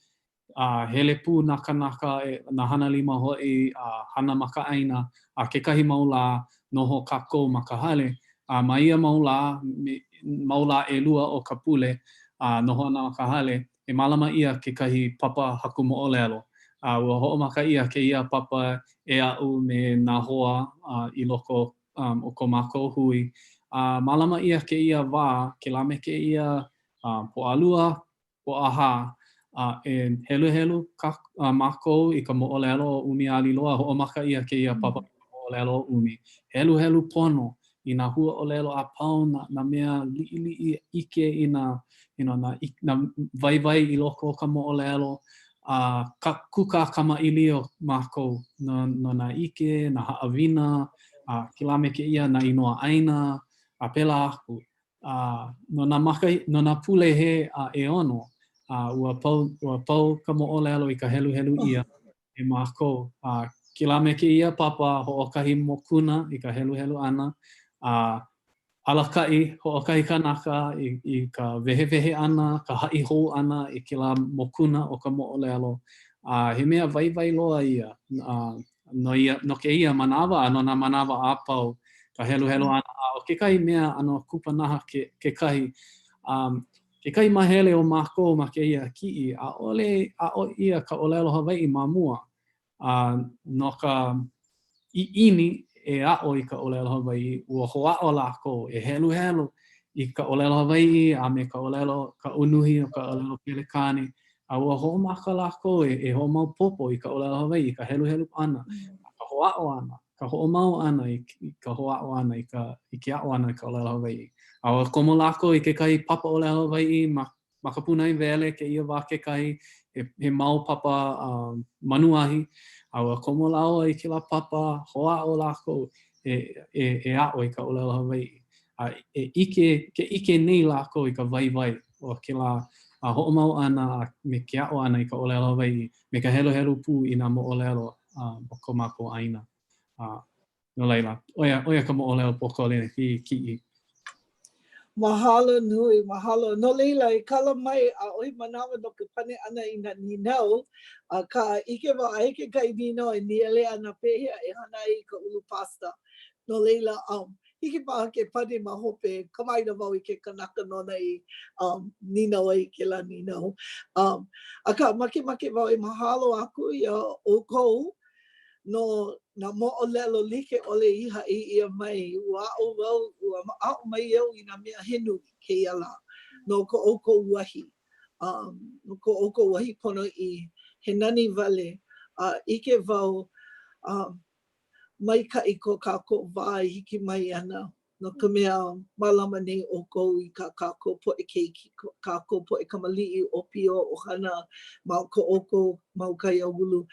a hele pū nā kānaka, nā hana lima hoʻi, a hana ma ka ʻāina, a kekahi mau lā, noho kākou ma ka hale, a ma ia mau lā, mau lā ʻelua o ka pule, a noho ana ma ka hale, e mālama ʻia kekahi papa haku moʻolelo. A ua hoʻomaka ʻia kēia papa e aʻu me nā hoa i loko o ko mākou hui. A mālama ʻia kēia wā, kēlā me kēia Pōʻalua, Pōʻahā, a e heluhelu ka, a, mākou i ka moʻolelo o ʻUmi-a-Līloa, hoʻomaka ʻia kēia papa i ka moʻolelo o ʻUmi. Heluhelu pono i nā huaʻōlelo a pau, nā, nā mea liʻiliʻi ʻike i nā, you know, nā, nā waiwai i loko o ka moʻolelo, a ka, kūkā kamaʻilio mākou no, no nā ʻike, nā haʻawina, a kēlā me kēia, nā inoa ʻāina, a pēlā aku. A no nā maka, no nā pule he a ʻeono, a ua pau, ua pau ka moʻolelo i ka heluhelu ʻia e mākou. A kēlā me kēia papa hoʻokahi mokuna i ka heluhelu ʻana, a alakaʻi hoʻokahi kanaka i, i ka wehewehe ʻana, ka haʻi hou ʻana i kēlā mokuna o ka moʻolelo. A he mea waiwai loa ia, a no ia, no kēia manawa a no nā manawa a pau ka heluhelu ʻana. A ʻo kekahi mea ʻano kupanaha ke, kekahi, um, kekahi māhele o mākou ma kēia kiʻi, ʻaʻole aʻo ʻia ka ʻōlelo Hawaiʻi ma mua. A no ka ʻiʻini e aʻo i ka ʻōlelo Hawaiʻi, ua hoʻāʻo lākou e heluhelu i ka ʻōlelo Hawaiʻi a me ka ʻōlelo, ka unuhi o ka ʻōlelo Pelekane. A ua hoʻomaka lākou e, e hoʻomaopopo i ka ʻōlelo Hawaiʻi, i ka heluhelu ʻana, ka hoʻāʻo ʻana, ka hoʻomau ʻana i, i ka hoʻāʻo ʻana i ka, i ke aʻo ʻana i ka ʻōlelo Hawaiʻi. A ua komo lākou i kekahi papa ʻōlelo Hawaiʻi ma, ma ka pūnaewele kēia wā kekahi, he, he mau papa um, manuahi, a ua komo lāua i kēlā papa, hoʻāʻo lākou e, e, e aʻo i ka ʻōlelo Hawaiʻi. A e ʻike, ke ʻike nei lākou i ka waiwai o kēlā a hoʻomau ʻana a me ke aʻo ʻana i ka ʻōlelo Hawaiʻi, me ka heluhelu pū i nā moʻolelo um, o ko mākou ʻāina. Uh, no laila, ʻo ia, ʻo ia ka moʻolelo pōkole i kiʻi. Mahalo nui, mahalo. No laila, e kala mai, ʻaʻohe manawa no ka pane ʻana i nā nīnau, akā, ʻike wau, aia kekahi nīnau e nīele ana pehea e hana ai i ka ʻulu pasta. No laila, um, hiki paha ke pane ma hope, kamaʻāina wau i ke kanaka nona i um, nīnau ai i kēlā nīnau. Um, akā, makemake wau e mahalo aku iā ʻoukou no nā moʻolelo like ʻole i haʻi ʻia mai. Ua aʻo wau, ua aʻo mai au i nā mea he nui kēia lā no ko ʻoukou wahi, um, no ko ʻoukou wahi ponoʻī. He nani wale, a ʻike wau, um, maikaʻi ko kākou wā e hiki mai ana, no ka mea, mālama nei ʻoukou i kā kākou poʻe keiki, ko kākou poʻe kamaliʻi, ʻōpio, ʻohana ma ko ʻoukou mau kaiāulu.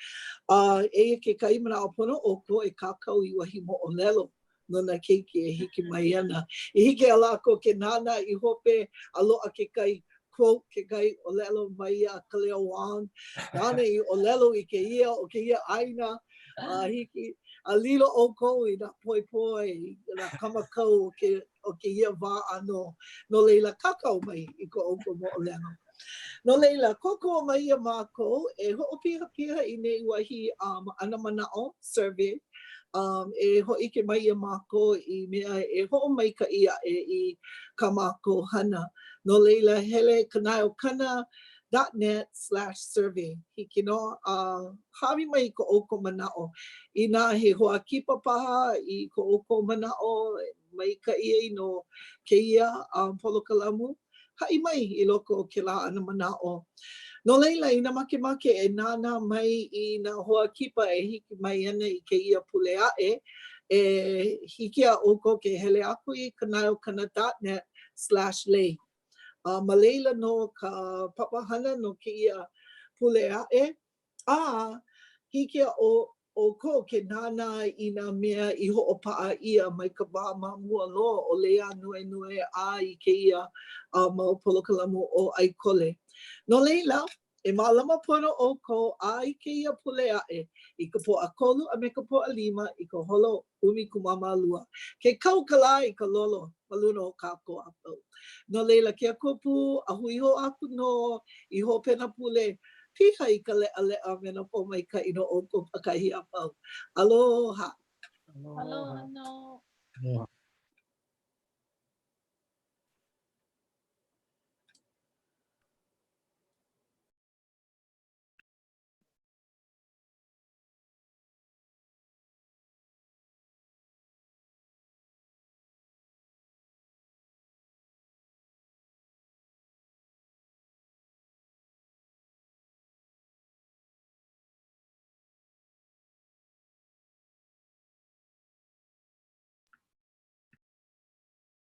A eia kekahi manaʻo pono ʻoukou e kākau i wahi moʻolelo no nā keiki e hiki mai ana. I hiki iā lākou ke nānā i hope a loaʻa kekahi quote, kekahi ʻōlelo mai a Kaleo Wong, nāna i ʻōlelo i kēia o kēia ʻāina, a hiki, a lilo ʻoukou i nā poepoe, i nā kamakau o ke, o kēia wā ʻānō. No laila, kākau mai i ko ʻoukou moʻolelo. No laila, kōkua mai iā mākou e hoʻopihapiha i nei wahi um, anamanaʻo, survey, um, e hōʻike mai iā mākou i mea e hoʻomaikaʻi aʻe i kā mākou hana. No laila, hele kanaeokana dot net slash survey. Hiki nō a hāʻawi mai i ko ʻoukou manaʻo. Inā he hoa kipa paha i ko ʻoukou manaʻo maikaʻi ai no kēia um, polokalamu, haʻi mai i loko o kēlā anamanaʻo. No laila, inā makemake e nānā mai i nā hoa kipa e hiki mai ana i kēia pule aʻe, e hiki iā ʻoukou ke hele aku i kanaeokana dot net slash lei. A ma laila nō ka papahana no kēia pule aʻe, a hiki iā ʻoukou ke nānā i nā mea i hoʻopaʻa ʻia mai ka wā ma mua loa o Lei Ānuenue a i kēia mau polokalamu ʻo ʻAikole. No laila, E mālama pono ʻoukou a i kēia pule aʻe, i ka Pōʻakolu a me ka Pōʻalima i ka holo 12. Ke kau ka lā i ka lolo ma luna o kākou a pau. No laila, ke Akua pū a hui hou aku nō i hopena pule piha i ka leʻaleʻa a me nā pōmaikaʻi no ʻoukou pākahi a pau. Aloha! Aloha nō. Aloha.